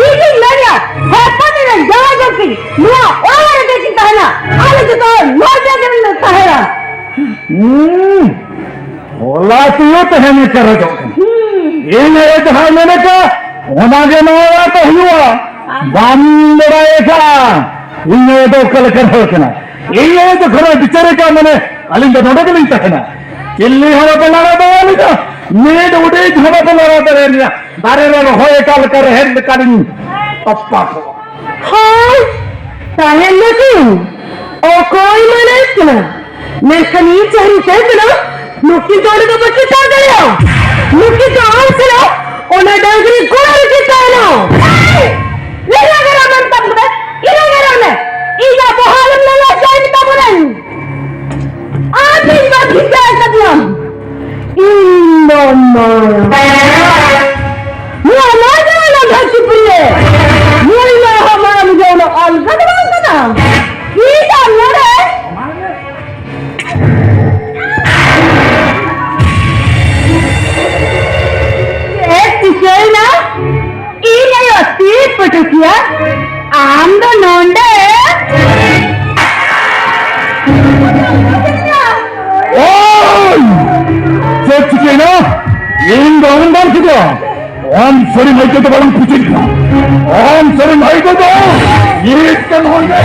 ᱤᱧᱤᱧ ᱞᱟᱹᱭᱟ, ᱦᱚᱯᱚᱱ ᱮᱨᱟ ᱡᱟᱶᱟᱭ ᱜᱚᱢᱠᱮ, ᱱᱚᱣᱟ ᱚᱲᱟᱜ ᱨᱮᱜᱮ ᱠᱤᱱ ᱛᱟᱦᱮᱱᱟ᱾ ᱟᱞᱮ ᱡᱚᱛᱚ ᱦᱚᱲ ᱱᱚᱣᱟ ᱡᱟᱭᱜᱟ ᱨᱮᱞᱮ ᱛᱟᱦᱮᱱᱟ᱾ ᱦᱩᱸ, ᱦᱚᱞᱟ ᱛᱩᱭᱩ ᱛᱟᱦᱮᱱ ᱠᱟᱨᱚᱡᱚᱜ ᱠᱟᱱᱟ᱾ ᱦᱩᱸ᱾ ᱤᱧ ᱟᱭᱳ ᱡᱟᱦᱟᱸᱭ ᱢᱮᱱ ᱟᱠᱟᱫ, ᱚᱱᱟ ᱜᱮ ᱱᱚᱣᱟ ᱚᱲᱟᱜ ᱫᱚ ᱦᱩᱭᱩᱜᱼᱟ᱾ ᱵᱟᱢ ᱵᱟᱲᱟᱭ ᱟᱠᱟᱫᱼᱟ? ᱤᱧ ᱟᱭᱳ ᱫᱚ ᱚᱠᱟ ᱞᱮᱠᱟᱱ ᱦᱚᱲ ᱠᱟᱱᱟ? ᱤᱧ ᱟᱭᱳ ᱡᱚᱠᱷᱚᱱᱮ ᱵᱤᱪᱟᱹᱨ ᱟᱠᱟᱫ, ᱢᱟᱱᱮ, ᱟᱹᱞᱤᱧ ᱫᱚ ᱱᱚᱰᱮ ᱜᱮᱞᱤᱧ ᱛᱟᱦᱮᱱᱟ᱾ ᱪᱤᱞᱤ ᱦᱚᱸ ᱵᱟᱯᱮ ᱞᱟᱲᱟ ᱫᱟᱲᱮᱭᱟᱞᱤᱧᱟ, ᱢᱤᱫ ᱩᱰᱤᱡ ᱦᱚᱸ ᱵᱟᱯᱮ ᱞᱟᱲᱟ ᱫᱟᱲᱮᱭᱟᱞᱤᱧᱟ᱾ ᱫᱟᱨᱮ ᱨᱮ ᱨᱚᱦᱚᱭ ᱟᱠᱟᱫ ᱞᱮᱠᱟ ᱨᱮᱦᱮᱫ ᱞᱮᱠᱟᱞᱤᱧ ᱛᱚᱯᱟ ᱠᱚᱜᱼᱟ᱾ ᱦᱳᱭ, ᱛᱟᱦᱮᱱ ᱱᱟᱠᱤᱱ᱾ ᱚᱠᱚᱭ ᱢᱟᱱᱟᱭᱮᱫ ᱠᱤᱱᱟ? ᱢᱮᱱᱠᱷᱟᱱ ᱤᱧ ᱡᱟᱦᱟᱸᱧ ᱢᱮᱛᱟᱭ ᱠᱟᱱᱟ, ᱱᱩᱠᱤᱱ ᱫᱚ ᱚᱸᱰᱮ ᱫᱚ ᱵᱟᱹᱠᱤᱱ ᱛᱟᱦᱮᱸ ᱫᱟᱲᱮᱭᱟᱜᱼᱟ᱾ ᱱᱩᱠᱤᱱ ᱫᱚ ᱟᱢ ᱥᱟᱞᱟᱜ ᱚᱱᱟ ᱰᱟᱝᱨᱤ ᱜᱚᱲᱟ ᱨᱮᱠᱤᱱ ᱛᱟᱦᱮᱱᱟ᱾ ᱤᱱᱟᱹ ᱜᱮ ᱨᱚᱲ ᱢᱮᱱ ᱛᱟᱢ ᱠᱟᱱᱟ, ᱤᱱᱟᱹ ᱜᱮ ᱨᱚᱲ ᱢᱮ᱾ ᱤᱧᱟᱜ ᱵᱚᱦᱚᱜ ᱨᱮᱢ ᱞᱟᱞᱟ ᱡᱟᱭ ᱢᱮᱛᱟ ᱵᱚᱱᱟᱧ᱾ ᱟᱨ ᱤᱧ ᱵᱟᱹᱠᱤ ᱡᱟᱭ ᱠᱟᱫᱤᱭᱟᱢ᱾ ᱤᱧ ᱫᱚ ᱱᱚᱣᱟ, ᱱᱚᱣᱟ ᱢᱟ ᱡᱟᱦᱟᱸ ᱫᱷᱟᱹᱨᱛᱤ ᱯᱩᱨᱤ ᱨᱮ ᱱᱩᱭ ᱞᱟᱦᱟ ᱢᱟᱲᱟᱝ ᱡᱮ ᱩᱱᱟᱹᱜ ᱟᱞᱜᱟ ᱫᱚ ᱵᱟᱝ ᱠᱟᱱᱟ᱾ ᱤᱧ ᱫᱚ ᱱᱚᱰᱮ ᱪᱮᱫ ᱪᱤᱠᱟᱹᱭᱮᱱᱟ? ᱤᱧ ᱟᱭᱳ ᱛᱤ ᱯᱟᱹᱴᱩᱠᱤᱭᱟ, ᱟᱢ ᱫᱚ ᱱᱚᱰᱮ? ᱳᱭ! ᱪᱮᱫ ᱪᱤᱠᱟᱹᱭᱮᱱᱟ? ᱤᱧ ᱫᱚ ᱚᱦᱚᱧ ᱫᱟᱞ ᱠᱮᱫᱮᱭᱟ᱾ ᱟᱢ ᱥᱟᱹᱨᱤ ᱢᱟᱹᱭᱛᱮ ᱫᱚ ᱵᱟᱞᱟᱝ ᱯᱩᱪᱩᱡ ᱠᱟᱱᱟ᱾ ᱟᱢ ᱥᱟᱹᱨᱤ ᱢᱟᱹᱭᱛᱮ ᱫᱚ ᱪᱮᱫ ᱠᱟᱱ ᱦᱚᱲ ᱜᱮ?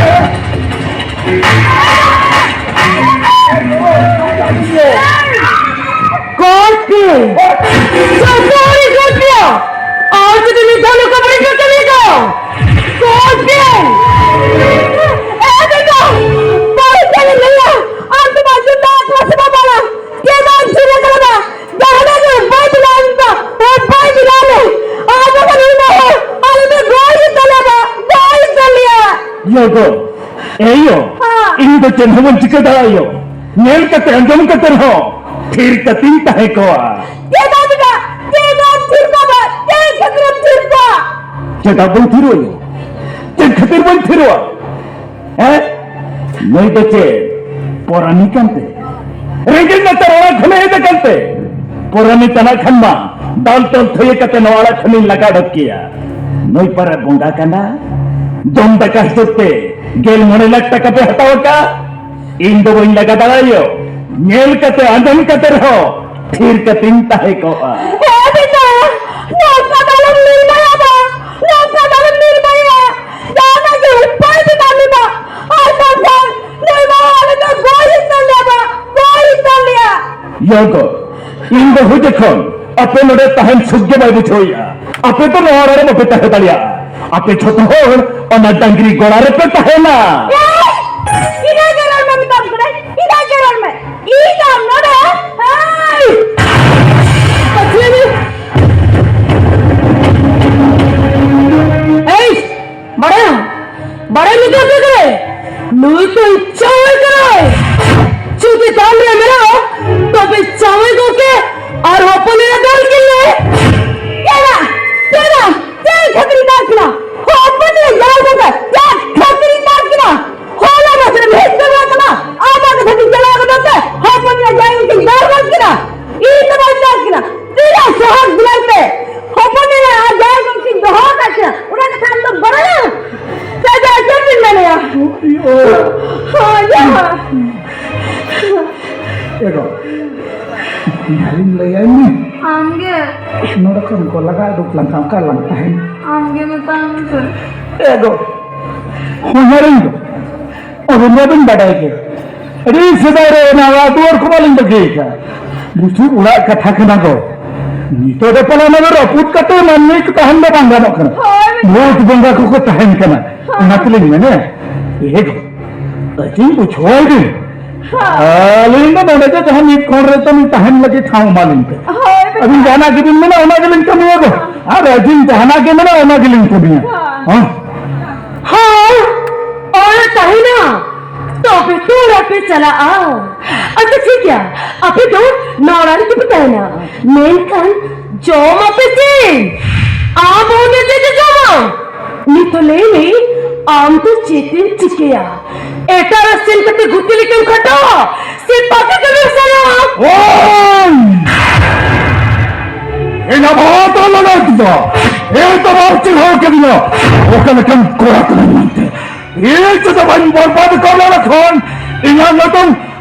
ᱠᱚᱨᱯᱤ! ᱥᱚᱨᱠᱟᱨᱤ ᱠᱚᱨᱯᱤᱭᱟ! ᱟᱨ ᱡᱩᱫᱤ ᱢᱤᱫ ᱫᱷᱟᱣ ᱱᱚᱝᱠᱟ ᱵᱟᱹᱲᱤᱡ ᱠᱟᱹᱢᱤ ᱠᱚ, ᱠᱚᱨᱯᱤ! ᱮ ᱵᱮᱴᱟ! ᱵᱟᱹᱲᱤᱡ ᱠᱟᱹᱢᱤ ᱞᱟᱹᱭᱟ! ᱟᱢ ᱫᱚ ᱵᱟᱝ ᱡᱩᱛᱟ ᱠᱚ ᱥᱮ ᱵᱟᱵᱟ ᱞᱟ! ᱪᱮᱫᱟᱜ ᱪᱷᱩᱨᱤ ᱠᱟᱱᱟ? ᱡᱟᱦᱟᱱᱟᱜ ᱜᱮ ᱵᱟᱭ ᱵᱮᱱᱟᱣ ᱞᱮᱫᱟ, ᱵᱟᱭ ᱵᱮᱱᱟᱣ ᱞᱮᱫ᱾ ᱟᱨ ᱵᱟᱠᱷᱟᱱ ᱩᱱᱤ ᱢᱟ ᱟᱞᱮ ᱫᱚ ᱜᱚᱡ ᱦᱩᱭᱩᱜ ᱛᱟᱞᱮᱭᱟ ᱵᱟ, ᱜᱚᱡ ᱦᱩᱭᱩᱜ ᱛᱟᱞᱮᱭᱟ᱾ ᱭᱳ ᱜᱚ, ᱮ ᱭᱳ, ᱦᱮᱸ᱾ ᱤᱧ ᱫᱚ ᱪᱮᱫ ᱦᱚᱸ ᱵᱟᱹᱧ ᱪᱤᱠᱟᱹ ᱫᱟᱲᱮᱭᱟᱜ ᱭᱳ᱾ ᱧᱮᱞ ᱠᱟᱛᱮ ᱟᱸᱡᱚᱢ ᱠᱟᱛᱮ ᱨᱮᱦᱚᱸ ᱛᱷᱤᱨ ᱠᱟᱛᱮᱧ ᱛᱟᱦᱮᱸ ᱠᱚᱜᱼᱟ᱾ ᱪᱮᱫᱟᱜ ᱵᱮᱴᱟ? ᱪᱮᱫᱟᱜ ᱛᱷᱤᱨ ᱠᱚᱜᱼᱟ? ᱪᱮᱫ ᱠᱷᱟᱹᱛᱤᱨᱮᱢ ᱛᱷᱤᱨ ᱠᱚᱜᱼᱟ? ᱪᱮᱫᱟᱜ ᱵᱟᱹᱧ ᱛᱷᱤᱨᱚᱜᱼᱟ ᱭᱳ? ᱪᱮᱫ ᱠᱷᱟᱹᱛᱤᱨ ᱵᱟᱹᱧ ᱛᱷᱤᱨᱚᱜᱼᱟ? ᱦᱮᱸ? ᱱᱩᱭ ᱫᱚ ᱪᱮᱫ ᱯᱚᱨᱟᱱᱤ ᱠᱟᱱᱛᱮ? ᱨᱮᱸᱜᱮᱡ ᱱᱟᱪᱟᱨ ᱚᱲᱟᱜ ᱠᱷᱚᱱᱮ ᱦᱮᱡ ᱟᱠᱟᱱᱛᱮ? ᱯᱚᱨᱟᱱᱤ ᱛᱟᱱᱟ ᱠᱷᱟᱱ ᱢᱟ ᱫᱟᱞ ᱛᱚᱞ ᱛᱷᱟᱹᱭᱟᱹ ᱠᱟᱛᱮ ᱱᱚᱣᱟ ᱚᱲᱟᱜ ᱠᱷᱚᱱᱤᱧ ᱞᱟᱜᱟ ᱚᱰᱚᱠ ᱠᱮᱭᱟ᱾ ᱱᱩᱭ ᱯᱟᱨᱟ ᱵᱚᱸᱜᱟ ᱠᱟᱱᱟ? ᱡᱚᱢ ᱫᱟᱠᱟ ᱦᱤᱥᱟᱹᱵ ᱛᱮ ᱜᱮᱞ ᱢᱚᱬᱮ ᱞᱟᱠᱷ ᱴᱟᱠᱟ ᱯᱮ ᱦᱟᱛᱟᱣ ᱟᱠᱟᱫ? ᱤᱧ ᱫᱚ ᱵᱟᱹᱧ ᱞᱟᱜᱟ ᱫᱟᱲᱮᱭᱟᱭᱟ᱾ ᱧᱮᱞ ᱠᱟᱛᱮ ᱟᱸᱡᱚᱢ ᱠᱟᱛᱮ ᱨᱮᱦᱚᱸ ᱛᱷᱤᱨ ᱠᱟᱛᱮᱧ ᱛᱟᱦᱮᱸ ᱠᱚᱜᱼᱟ᱾ ᱦᱮᱸ ᱵᱮᱴᱟ, ᱱᱚᱝᱠᱟ ᱫᱚ ᱟᱞᱚᱢ ᱱᱤᱨᱫᱟᱭᱟ ᱵᱟ, ᱱᱚᱝᱠᱟ ᱫᱚ ᱟᱞᱚᱢ ᱱᱤᱨᱫᱟᱭᱟ᱾ ᱡᱟᱦᱟᱱᱟᱜ ᱜᱮ ᱩᱯᱟᱹᱭ ᱢᱮᱱᱟᱜ ᱞᱮᱫᱟ, ᱟᱨ ᱵᱟᱝᱠᱷᱟᱱ ᱱᱩᱭ ᱢᱟ ᱟᱞᱮ ᱫᱚ ᱜᱚᱡ ᱦᱩᱭᱩᱜ ᱛᱟᱞᱮᱭᱟ ᱵᱟ, ᱜᱚᱡ ᱦᱩᱭᱩᱜ ᱛᱟᱞᱮᱭᱟ᱾ ᱭᱳ ᱜᱚ, ᱤᱧ ᱵᱟᱹᱦᱩ ᱡᱚᱠᱷᱚᱱ ᱟᱯᱮ ᱱᱚᱰᱮ ᱛᱟᱦᱮᱱ ᱥᱩᱠ ᱜᱮ ᱵᱟᱭ ᱵᱩᱡᱷᱟᱹᱣᱮᱫᱼᱟ, ᱟᱯᱮ ᱫᱚ ᱱᱚᱣᱟ ᱚᱲᱟᱜ ᱨᱮ ᱵᱟᱯᱮ ᱛᱟᱦᱮᱸ ᱫᱟᱲᱮᱭᱟᱜᱼᱟ᱾ ᱟᱯᱮ ᱡᱷᱚᱛᱚ ᱦᱚᱲ ᱚᱱᱟ ᱰᱟᱝᱨᱤ ᱜᱚᱲᱟ ᱨᱮᱯᱮ ᱛᱟᱦᱮᱱᱟ᱾ ᱮᱭ! ᱤᱱᱟᱹ ᱜᱮ ᱨᱚᱲ ᱢᱮ ᱢᱮᱛᱟᱢ ᱠᱟᱱᱟ, ᱤᱱᱟᱹ ᱜᱮ ᱨᱚᱲ ᱢᱮ᱾ ᱤᱧ ᱟᱢ ᱱᱚᱰᱮ, ᱮᱭ! ᱯᱟᱹᱪᱷᱞᱟᱹ ᱢᱮ᱾ ᱮᱭ! ᱵᱟᱲᱟᱭᱟᱢ? ᱵᱟᱲᱟᱭ ᱞᱮᱠᱟ ᱛᱮᱜᱮ ᱱᱩᱭ ᱫᱚ ᱡᱟᱶᱟᱭ ᱠᱟᱱᱟᱭ᱾ ᱡᱩᱫᱤ ᱫᱟᱢ ᱨᱮ ᱢᱮᱱᱟᱜᱼᱟ, ᱛᱚᱵᱮ ᱡᱟᱶᱟᱭ ᱜᱚᱢᱠᱮ ᱟᱨ ᱦᱚᱯᱚᱱ ᱮᱨᱟ ᱫᱟᱞ ᱠᱤᱱ ᱢᱮ᱾ ᱪᱮᱫᱟᱜ? ᱪᱮᱫᱟᱜ? ᱪᱮᱫ ᱠᱷᱟᱹᱛᱤᱨ ᱫᱟᱞ ᱠᱤᱱᱟ? ᱦᱚᱯᱚᱱ ᱮᱨᱟ ᱡᱟᱶᱟᱭ ᱜᱚᱢᱠᱮ ᱪᱮᱫ ᱠᱷᱟᱹᱛᱤᱨ ᱫᱟᱞ ᱠᱤᱱᱟ? ᱦᱚᱞᱟ ᱢᱟᱫᱷᱮᱨ ᱦᱮᱡ ᱪᱟᱞᱟᱣ ᱠᱟᱱᱟ, ᱟᱢᱟᱜ ᱠᱟᱛᱷᱟ ᱛᱮᱧ ᱪᱟᱞᱟᱣ ᱠᱟᱱᱟ ᱥᱮ? ᱦᱚᱯᱚᱱ ᱮᱨᱟ ᱡᱟᱶᱟᱭ ᱜᱚᱢᱠᱮᱧ ᱫᱟᱞ ᱜᱚᱫ ᱠᱤᱱᱟ᱾ ᱤᱧ ᱫᱚ ᱵᱟᱹᱧ ᱫᱟᱞ ᱠᱤᱱᱟ᱾ ᱛᱤᱱᱟᱹᱜ ᱥᱚᱦᱚᱫ ᱫᱩᱞᱟᱹᱲ ᱛᱮ ᱦᱚᱯᱚᱱ ᱮᱨᱟ ᱟᱨ ᱡᱟᱶᱟᱭ ᱜᱚᱢᱠᱮᱧ ᱫᱚᱦᱚ ᱟᱠᱟᱫ ᱠᱤᱱᱟ, ᱚᱱᱟ ᱠᱟᱛᱷᱟ ᱟᱢ ᱫᱚᱢ ᱵᱟᱲᱟᱭᱟ? ᱥᱮ ᱡᱟᱦᱟᱸᱭ ᱪᱮᱫ ᱵᱤᱱ ᱢᱮᱱᱮᱭᱟ? ᱦᱳᱭ, ᱡᱟᱦᱟᱸ᱾ ᱮ ᱜᱚ, ᱤᱧ ᱞᱟᱹᱭᱟᱭ ᱢᱮ᱾ ᱟᱢᱜᱮ᱾ ᱱᱚᱰᱮ ᱠᱷᱚᱱ ᱠᱚ ᱞᱟᱜᱟ ᱩᱰᱩᱠ ᱞᱟᱝ ᱠᱷᱟᱱ ᱚᱠᱟ ᱨᱮᱞᱟᱝ ᱛᱟᱦᱮᱱ? ᱟᱢᱜᱮ ᱢᱮᱛᱟᱢ ᱥᱮ᱾ ᱮ ᱜᱚ, ᱦᱚᱧᱦᱟᱨᱤᱧ ᱫᱚ ᱚᱵᱷᱤᱱᱫᱨᱚ ᱵᱤᱱ ᱵᱟᱰᱟᱭ ᱜᱮᱭᱟ᱾ ᱟᱹᱰᱤ ᱥᱮᱫᱟᱭ ᱨᱮ ᱚᱱᱟ ᱚᱲᱟᱜ ᱫᱩᱣᱟᱹᱨ ᱠᱚ ᱵᱟᱹᱞᱤᱧ ᱵᱟᱹᱜᱤ ᱟᱠᱟᱫ᱾ ᱵᱩᱥᱩᱵ ᱚᱲᱟᱜ ᱠᱟᱛᱷᱟ ᱠᱟᱱᱟ ᱜᱚ᱾ ᱱᱤᱛᱚᱜ ᱫᱚ ᱯᱟᱞᱮ ᱚᱱᱟ ᱫᱚ ᱨᱟᱹᱯᱩᱫ ᱠᱟᱛᱮ ᱢᱟᱹᱱᱢᱤ ᱠᱚ ᱛᱟᱦᱮᱱ ᱫᱚ ᱵᱟᱝ ᱜᱟᱱᱚᱜ ᱠᱟᱱᱟ᱾ ᱦᱳᱭ᱾ ᱵᱷᱩᱛ ᱵᱚᱸᱜᱟ ᱠᱚᱠᱚ ᱛᱟᱦᱮᱱ ᱠᱟᱱᱟ᱾ ᱦᱳᱭ᱾ ᱚᱱᱟ ᱛᱮᱞᱤᱧ ᱢᱮᱱᱮᱫ, ᱮ ᱜᱚ, ᱟᱹᱛᱤᱧ ᱵᱩᱡᱷᱟᱹᱣᱟᱭ ᱵᱤᱱ᱾ ᱦᱳᱭ᱾ ᱟᱹᱞᱤᱧ ᱫᱚ ᱱᱚᱰᱮ ᱜᱮ ᱡᱟᱦᱟᱸ ᱢᱤᱫ ᱠᱚᱬ ᱨᱮ ᱛᱟᱹᱞᱤᱧ ᱛᱟᱦᱮᱱ ᱞᱟᱹᱜᱤᱫ ᱴᱷᱟᱶ ᱮᱢᱟ ᱞᱤᱧ ᱯᱮ᱾ ᱦᱳᱭ᱾ ᱟᱹᱵᱤᱱ ᱡᱟᱦᱟᱱᱟᱜ ᱜᱮᱵᱤᱱ ᱢᱮᱱᱟ, ᱚᱱᱟ ᱜᱮᱞᱤᱧ ᱠᱟᱹᱢᱤᱭᱟ ᱜᱚ᱾ ᱟᱨ ᱟᱹᱵᱤᱱ ᱡᱟᱦᱟᱱᱟᱜ ᱜᱮ ᱢᱮᱱᱟ, ᱚᱱᱟ ᱜᱮᱞᱤᱧ ᱠᱟᱹᱢᱤᱭᱟ᱾ ᱦᱳᱭ᱾ ᱦᱮᱸ? ᱦᱳᱭ, ᱚᱲᱟᱜ ᱛᱟᱦᱮᱱᱟ, ᱛᱚᱵᱮ ᱛᱚ ᱚᱲᱟᱜ ᱯᱮ ᱪᱟᱞᱟᱜᱼᱟ᱾ ᱟᱪᱪᱷᱟ, ᱴᱷᱤᱠ ᱜᱮᱭᱟ, ᱟᱯᱮ ᱫᱚ ᱱᱚᱣᱟ ᱚᱲᱟᱜ ᱨᱮᱜᱮ ᱯᱮ ᱛᱟᱦᱮᱱᱟ, ᱢᱮᱱᱠᱷᱟᱱ ᱡᱚᱢ ᱟᱯᱮ ᱪᱮᱫ? ᱟᱢ ᱦᱚᱸ ᱪᱮᱫ ᱮ ᱡᱚᱢᱟ? ᱱᱤᱛ ᱞᱟᱹᱭ ᱢᱮ, ᱟᱢ ᱫᱚ ᱪᱮᱫ ᱮᱢ ᱪᱤᱠᱟᱹᱭᱟ? ᱮᱴᱟᱜ ᱨᱮ ᱥᱮᱱ ᱠᱟᱛᱮ ᱜᱩᱛᱤ ᱞᱮᱠᱟᱢ ᱠᱷᱟᱴᱟᱣᱟ ᱥᱮ ᱯᱟᱠᱟ ᱠᱟᱹᱢᱤᱢ ᱥᱮᱬᱟᱭᱟ? ᱳᱭ! ᱤᱧ ᱟᱵᱚ ᱦᱚᱸ ᱛᱚ ᱞᱟᱜᱟᱣ ᱠᱮᱫᱟ᱾ ᱤᱧ ᱫᱚ ᱵᱟᱢ ᱪᱤᱱᱦᱟᱹᱣ ᱠᱟᱫᱤᱧᱟ᱾ ᱚᱠᱟ ᱞᱮᱠᱟᱱ ᱠᱚᱲᱟ ᱠᱟᱱᱟᱧ ᱢᱮᱱᱛᱮ᱾ ᱤᱧ ᱡᱩᱫᱤ ᱵᱟᱹᱧ ᱵᱚᱨᱵᱟᱫ ᱠᱚᱣᱟ ᱱᱚᱰᱮ ᱠᱷᱚᱱ, ᱤᱧᱟᱹᱜ ᱧᱩᱛᱩᱢ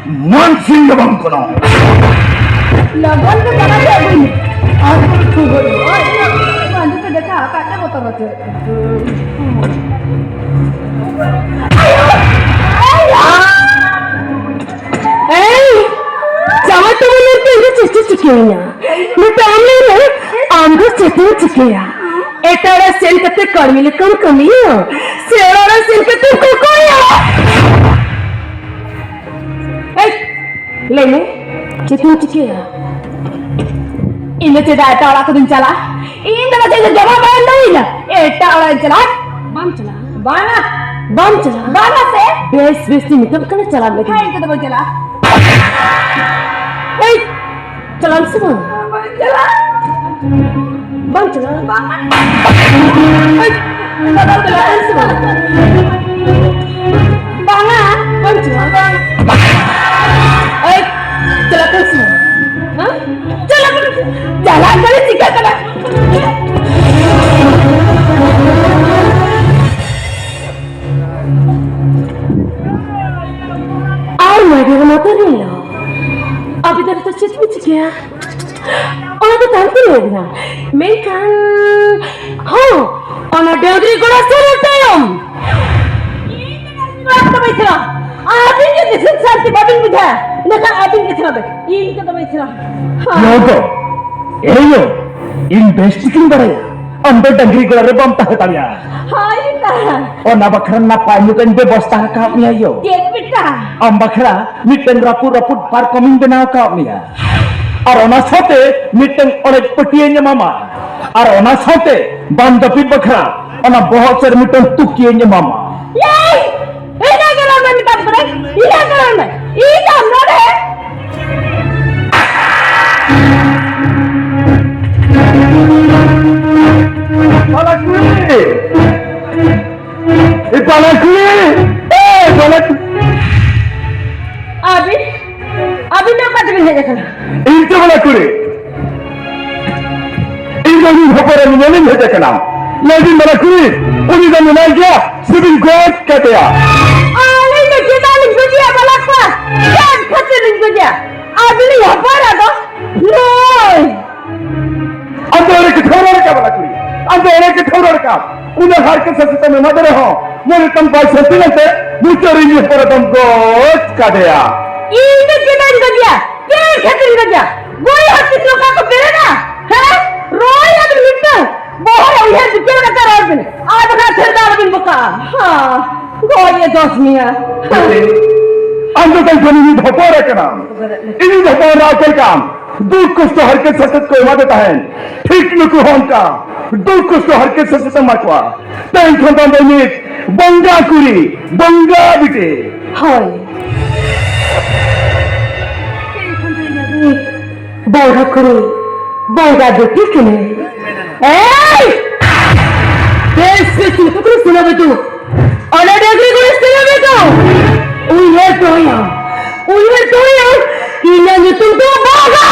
ᱢᱟᱱ ᱥᱤᱝ ᱫᱚ ᱵᱟᱝ ᱠᱟᱱᱟ᱾ ᱞᱚᱜᱚᱱ ᱜᱮ ᱵᱟᱲᱟᱭ ᱟᱹᱜᱩᱭ ᱢᱮ᱾ ᱟᱨ ᱠᱚ ᱠᱷᱩᱵᱚᱨ ᱢᱟᱹᱡᱷᱤ ᱛᱮ ᱫᱮᱠᱷᱟ ᱟᱠᱟᱫ ᱛᱮ ᱵᱚᱛᱚᱨ ᱦᱚᱪᱚ᱾ ᱮᱭ! ᱡᱟᱶᱟᱭ ᱛᱟᱵᱚᱱ ᱢᱮᱱᱛᱮ ᱤᱧ ᱫᱚ ᱪᱮᱫ ᱪᱚ ᱪᱤᱠᱟᱹᱭᱮᱱᱟ? ᱱᱤᱛᱚᱜ ᱟᱢ ᱞᱟᱹᱭ ᱢᱮ, ᱟᱢ ᱫᱚ ᱪᱮᱫ ᱮᱢ ᱪᱤᱠᱟᱹᱭᱟ? ᱮᱴᱟᱜ ᱨᱮ ᱥᱮᱱ ᱠᱟᱛᱮ ᱠᱟᱹᱲᱢᱤ ᱞᱮᱠᱟᱢ ᱠᱟᱹᱢᱤᱭᱟ ᱥᱮ ᱚᱲᱟᱜ ᱨᱮ ᱥᱮᱱ ᱠᱟᱛᱮᱢ ᱠᱚᱠᱚᱭᱟ? ᱮᱭ, ᱞᱟᱹᱭ ᱢᱮ, ᱪᱮᱫ ᱮᱢ ᱪᱤᱠᱟᱹᱭᱟ? ᱤᱧ ᱫᱚ ᱪᱮᱫᱟᱜ ᱮᱴᱟᱜ ᱚᱲᱟᱜ ᱠᱚᱫᱚᱧ ᱪᱟᱞᱟᱜᱼᱟ? ᱤᱧ ᱫᱚ ᱪᱮᱫ ᱡᱚᱢᱟ ᱵᱟᱝ ᱫᱚ ᱤᱧ ᱮᱴᱟᱜ ᱚᱲᱟᱜ ᱤᱧ ᱪᱟᱞᱟᱜᱼᱟ? ᱵᱟᱢ ᱪᱟᱞᱟᱜᱼᱟ? ᱵᱟᱝᱟ᱾ ᱵᱟᱢ ᱪᱟᱞᱟᱜᱼᱟ? ᱵᱟᱝᱟ ᱥᱮ᱾ ᱵᱮᱥ, ᱵᱮᱥ, ᱤᱧ ᱢᱮᱛᱟᱢ ᱠᱟᱱᱟ, ᱪᱟᱞᱟᱜ ᱞᱟᱹᱜᱤᱫ᱾ ᱦᱮᱸ, ᱤᱧ ᱫᱚ ᱵᱟᱹᱧ ᱪᱟᱞᱟᱜᱼᱟ᱾ ᱮᱭ, ᱪᱟᱞᱟᱜ ᱟᱢ ᱥᱮ ᱵᱟᱝ? ᱵᱟᱹᱧ ᱪᱟᱞᱟᱜᱼᱟ᱾ ᱵᱟᱢ ᱪᱟᱞᱟᱜᱼᱟ? ᱵᱟᱝᱟ᱾ ᱮᱭ, ᱫᱟᱫᱟ, ᱪᱟᱞᱟᱜ ᱟᱢ ᱥᱮ ᱵᱟᱝ? ᱵᱟᱝᱟ᱾ ᱵᱟᱢ ᱪᱟᱞᱟᱜᱼᱟ? ᱮᱭ, ᱪᱟᱞᱟᱜ ᱟᱢ ᱥᱮ ᱵᱟᱝ? ᱦᱮᱸ? ᱪᱟᱞᱟᱜ ᱠᱟᱱᱟ, ᱪᱟᱞᱟᱜ ᱠᱟᱱᱟ, ᱪᱤᱠᱟᱹᱜ ᱠᱟᱱᱟ? ᱟᱨ my dear mother-in-law, ᱟᱯᱮ ᱫᱚ ᱱᱤᱛᱚᱜ ᱪᱮᱫ ᱯᱮ ᱪᱤᱠᱟᱹᱭᱟ? ᱚᱱᱟ ᱥᱟᱱᱛᱤ ᱞᱟᱹᱭ ᱠᱮᱫᱟ᱾ ᱢᱮᱱᱠᱷᱟᱱ, ᱦᱚᱸ, ᱚᱱᱟ ᱰᱟᱹᱝᱨᱤ ᱜᱚᱲᱟ ᱥᱮᱱ ᱛᱟᱭᱚᱢ ᱤᱧ ᱫᱚ ᱰᱟᱹᱝᱨᱤ ᱜᱚᱲᱟ ᱠᱚᱫᱚ ᱵᱟᱹᱧ ᱥᱮᱱᱚᱜᱼᱟ᱾ ᱟᱹᱵᱤᱱ ᱡᱩᱫᱤ ᱥᱩᱠ ᱥᱟᱱᱛᱤ ᱵᱟᱹᱵᱤᱱ ᱵᱩᱡᱷᱟᱹᱣᱟ, ᱤᱱᱟᱹᱠᱷᱟᱱ ᱟᱹᱵᱤᱱ ᱜᱮ ᱥᱮᱱᱚᱜ ᱵᱤᱱ, ᱤᱧ ᱠᱚᱫᱚ ᱵᱟᱹᱧ ᱥᱮᱱᱚᱜᱼᱟ᱾ ᱦᱚᱸ᱾ ᱱᱚᱣᱟ ᱫᱚ, ᱮᱭ ᱭᱳ, ᱤᱧ ᱵᱮᱥ ᱴᱷᱤᱠᱤᱧ ᱵᱟᱲᱟᱭᱟ, ᱟᱢ ᱫᱚ ᱰᱟᱹᱝᱨᱤ ᱜᱚᱲᱟ ᱨᱮ ᱵᱟᱢ ᱛᱟᱦᱮᱸ ᱫᱟᱲᱮᱭᱟᱜᱼᱟ᱾ ᱦᱳᱭ ᱛᱟ᱾ ᱚᱱᱟ ᱵᱟᱠᱷᱨᱟ ᱱᱟᱯᱟᱭ ᱧᱚᱜ ᱤᱧ ᱵᱮᱵᱚᱥᱛᱷᱟ ᱟᱠᱟᱫ ᱢᱮᱭᱟ ᱭᱳ᱾ ᱪᱮᱫ ᱵᱮᱴᱟ? ᱟᱢ ᱵᱟᱠᱷᱨᱟ ᱢᱤᱫᱴᱟᱝ ᱨᱟᱹᱯᱩᱫ ᱨᱟᱹᱯᱩᱫ ᱯᱟᱨᱠᱚᱢ ᱤᱧ ᱵᱮᱱᱟᱣ ᱟᱠᱟᱫ ᱢᱮᱭᱟ, ᱟᱨ ᱚᱱᱟ ᱥᱟᱶᱛᱮ ᱢᱤᱫᱴᱟᱝ ᱚᱲᱮᱡ ᱯᱟᱹᱴᱤᱭᱟᱹᱧ ᱮᱢᱟᱢᱟ, ᱟᱨ ᱚᱱᱟ ᱥᱟᱶᱛᱮ ᱵᱟᱢ ᱡᱟᱹᱯᱤᱫ ᱵᱟᱠᱷᱨᱟ ᱚᱱᱟ ᱵᱚᱦᱚᱜ ᱥᱮᱫ ᱢᱤᱫᱴᱟᱝ ᱛᱩᱠᱤᱭᱟᱹᱧ ᱮᱢᱟᱢᱟ᱾ ᱮᱭ! ᱤᱱᱟᱹ ᱜᱮ ᱨᱚᱲ ᱢᱮ ᱢᱮᱛᱟᱢ ᱠᱟᱹᱱᱟᱹᱧ, ᱤᱱᱟᱹ ᱜᱮ ᱨᱚᱲ ᱢᱮ᱾ ᱤᱧ ᱟᱢ ᱱᱚᱰᱮ᱾ ᱵᱟᱞᱟ ᱠᱩᱲᱤ! ᱮ ᱵᱟᱞᱟ ᱠᱩᱲᱤ! ᱮ ᱵᱟᱞᱟ ᱠᱩᱲᱤ! ᱟᱹᱵᱤᱱ, ᱟᱹᱵᱤᱱ ᱫᱚ ᱚᱠᱟ ᱛᱮᱵᱤᱱ ᱦᱮᱡ ᱟᱠᱟᱱᱟ? ᱤᱧ ᱛᱚ ᱵᱟᱞᱟ ᱠᱩᱲᱤ! ᱤᱧ ᱫᱚ ᱩᱱᱤ ᱦᱚᱯᱚᱱ ᱮᱨᱟ ᱧᱮᱧᱮᱞᱤᱧ ᱦᱮᱡ ᱟᱠᱟᱱᱟ᱾ ᱞᱟᱹᱭ ᱵᱤᱱ ᱵᱟᱞᱟ ᱠᱩᱲᱤ, ᱩᱱᱤ ᱫᱚ ᱢᱮᱱᱟᱭ ᱜᱮᱭᱟ ᱥᱮᱵᱤᱱ ᱜᱚᱡ ᱠᱟᱫᱮᱭᱟ? ᱟᱹᱞᱤᱧ ᱫᱚ ᱪᱮᱫᱟᱜ ᱞᱤᱧ ᱜᱚᱡᱮᱭᱟ ᱵᱟᱞᱟ ᱠᱚᱲᱟ? ᱪᱮᱫ ᱠᱷᱟᱹᱛᱤᱨ ᱞᱤᱧ ᱜᱚᱡᱮᱭᱟ? ᱟᱹᱵᱤᱱᱤᱡ ᱦᱚᱯᱚᱱ ᱮᱨᱟ ᱫᱚ ᱱᱩᱭ᱾ ᱟᱢ ᱫᱚ ᱮᱲᱮ ᱠᱟᱛᱷᱟᱢ ᱨᱚᱲ ᱠᱟᱱᱟ ᱵᱟᱞᱟ ᱠᱩᱲᱤ, ᱟᱢ ᱫᱚ ᱮᱲᱮ ᱠᱟᱛᱷᱟᱢ ᱨᱚᱲ ᱠᱟᱱᱟ᱾ ᱩᱱᱟᱹᱜ ᱦᱟᱨᱠᱮᱛ ᱥᱟᱥᱮᱛ ᱮᱢ ᱮᱢᱟᱫᱮ ᱨᱮᱦᱚᱸ ᱢᱚᱱᱮ ᱛᱟᱢ ᱵᱟᱭ ᱥᱟᱹᱱᱛᱤ ᱞᱮᱱᱛᱮ ᱢᱩᱪᱟᱹᱫ ᱨᱮ ᱤᱧ ᱦᱚᱯᱚᱱ ᱮᱨᱟ ᱫᱚᱢ ᱜᱚᱡ ᱠᱟᱫᱮᱭᱟ᱾ ᱤᱧ ᱫᱚ ᱪᱮᱫᱟᱜ ᱤᱧ ᱜᱚᱡᱮᱭᱟ? ᱪᱮᱫ ᱠᱷᱟᱹᱛᱤᱨ ᱤᱧ ᱜᱚᱡᱮᱭᱟ? ᱜᱚᱡ ᱦᱚᱲ ᱛᱤᱥ ᱱᱚᱝᱠᱟ ᱠᱚ ᱵᱮᱨᱮᱫᱟ? ᱦᱮᱸ? ᱨᱚᱲ ᱟᱵᱤᱱ ᱢᱤᱫᱴᱟᱝ ᱵᱚᱦᱚᱜ ᱨᱮ ᱩᱭᱦᱟᱹᱨ ᱵᱤᱪᱟᱹᱨ ᱠᱟᱛᱮ ᱨᱚᱲ ᱵᱤᱱ᱾ ᱟᱨ ᱵᱟᱠᱷᱟᱱ ᱛᱷᱤᱨ ᱫᱚ ᱟᱞᱚᱵᱤᱱ ᱵᱚᱠᱟᱜᱼᱟ᱾ ᱦᱮᱸ, ᱜᱚᱡ ᱮ ᱫᱚᱥ ᱢᱮᱭᱟ᱾ ᱟᱢ ᱫᱚ ᱛᱟᱭ ᱠᱷᱚᱱ ᱤᱧᱤᱡ ᱦᱚᱯᱚᱱ ᱮᱨᱟ ᱠᱟᱱᱟᱢ᱾ ᱤᱧᱤᱡ ᱦᱚᱯᱚᱱ ᱮᱨᱟ ᱚᱠᱟ ᱞᱮᱠᱟᱱ ᱫᱩᱠ ᱠᱚᱥᱴᱚ ᱦᱟᱨᱠᱮᱛ ᱥᱟᱥᱮᱛ ᱠᱚ ᱮᱢᱟᱫᱮ ᱛᱟᱦᱮᱸᱫ, ᱴᱷᱤᱠ ᱱᱩᱠᱩ ᱦᱚᱸ ᱚᱱᱠᱟ ᱫᱩᱠ ᱠᱚᱥᱴᱚ ᱦᱟᱨᱠᱮᱛ ᱥᱟᱥᱮᱛ ᱮᱢᱟ ᱠᱚᱣᱟ᱾ ᱛᱮᱦᱮᱧ ᱠᱷᱚᱱ ᱫᱚ ᱟᱢ ᱫᱚ ᱤᱧᱤᱡ ᱵᱚᱸᱜᱟ ᱠᱩᱲᱤ, ᱵᱚᱸᱜᱟ ᱵᱤᱴᱤ᱾ ᱦᱳᱭ᱾ ᱵᱚᱸᱜᱟ ᱠᱩᱲᱤ, ᱵᱚᱸᱜᱟ ᱵᱤᱴᱤ ᱠᱟᱹᱱᱟᱹᱧ᱾ ᱮᱭ! ᱵᱮᱥ ᱵᱮᱥ ᱤᱧ ᱠᱩᱠᱞᱤ ᱥᱩᱱᱟ ᱵᱮᱴᱩ᱾ ᱚᱱᱟ ᱰᱟᱹᱝᱨᱤ ᱜᱚᱲᱟ ᱥᱮᱱᱚᱜ ᱢᱮ ᱛᱚ᱾ ᱩᱭᱦᱟᱹᱨ ᱫᱚᱦᱚᱭᱟᱢ, ᱩᱭᱦᱟᱹᱨ ᱫᱚᱦᱚᱭᱟᱢ, ᱤᱧᱟᱹᱜ ᱧᱩᱛᱩᱢ ᱫᱚ ᱵᱟᱜᱟᱣ᱾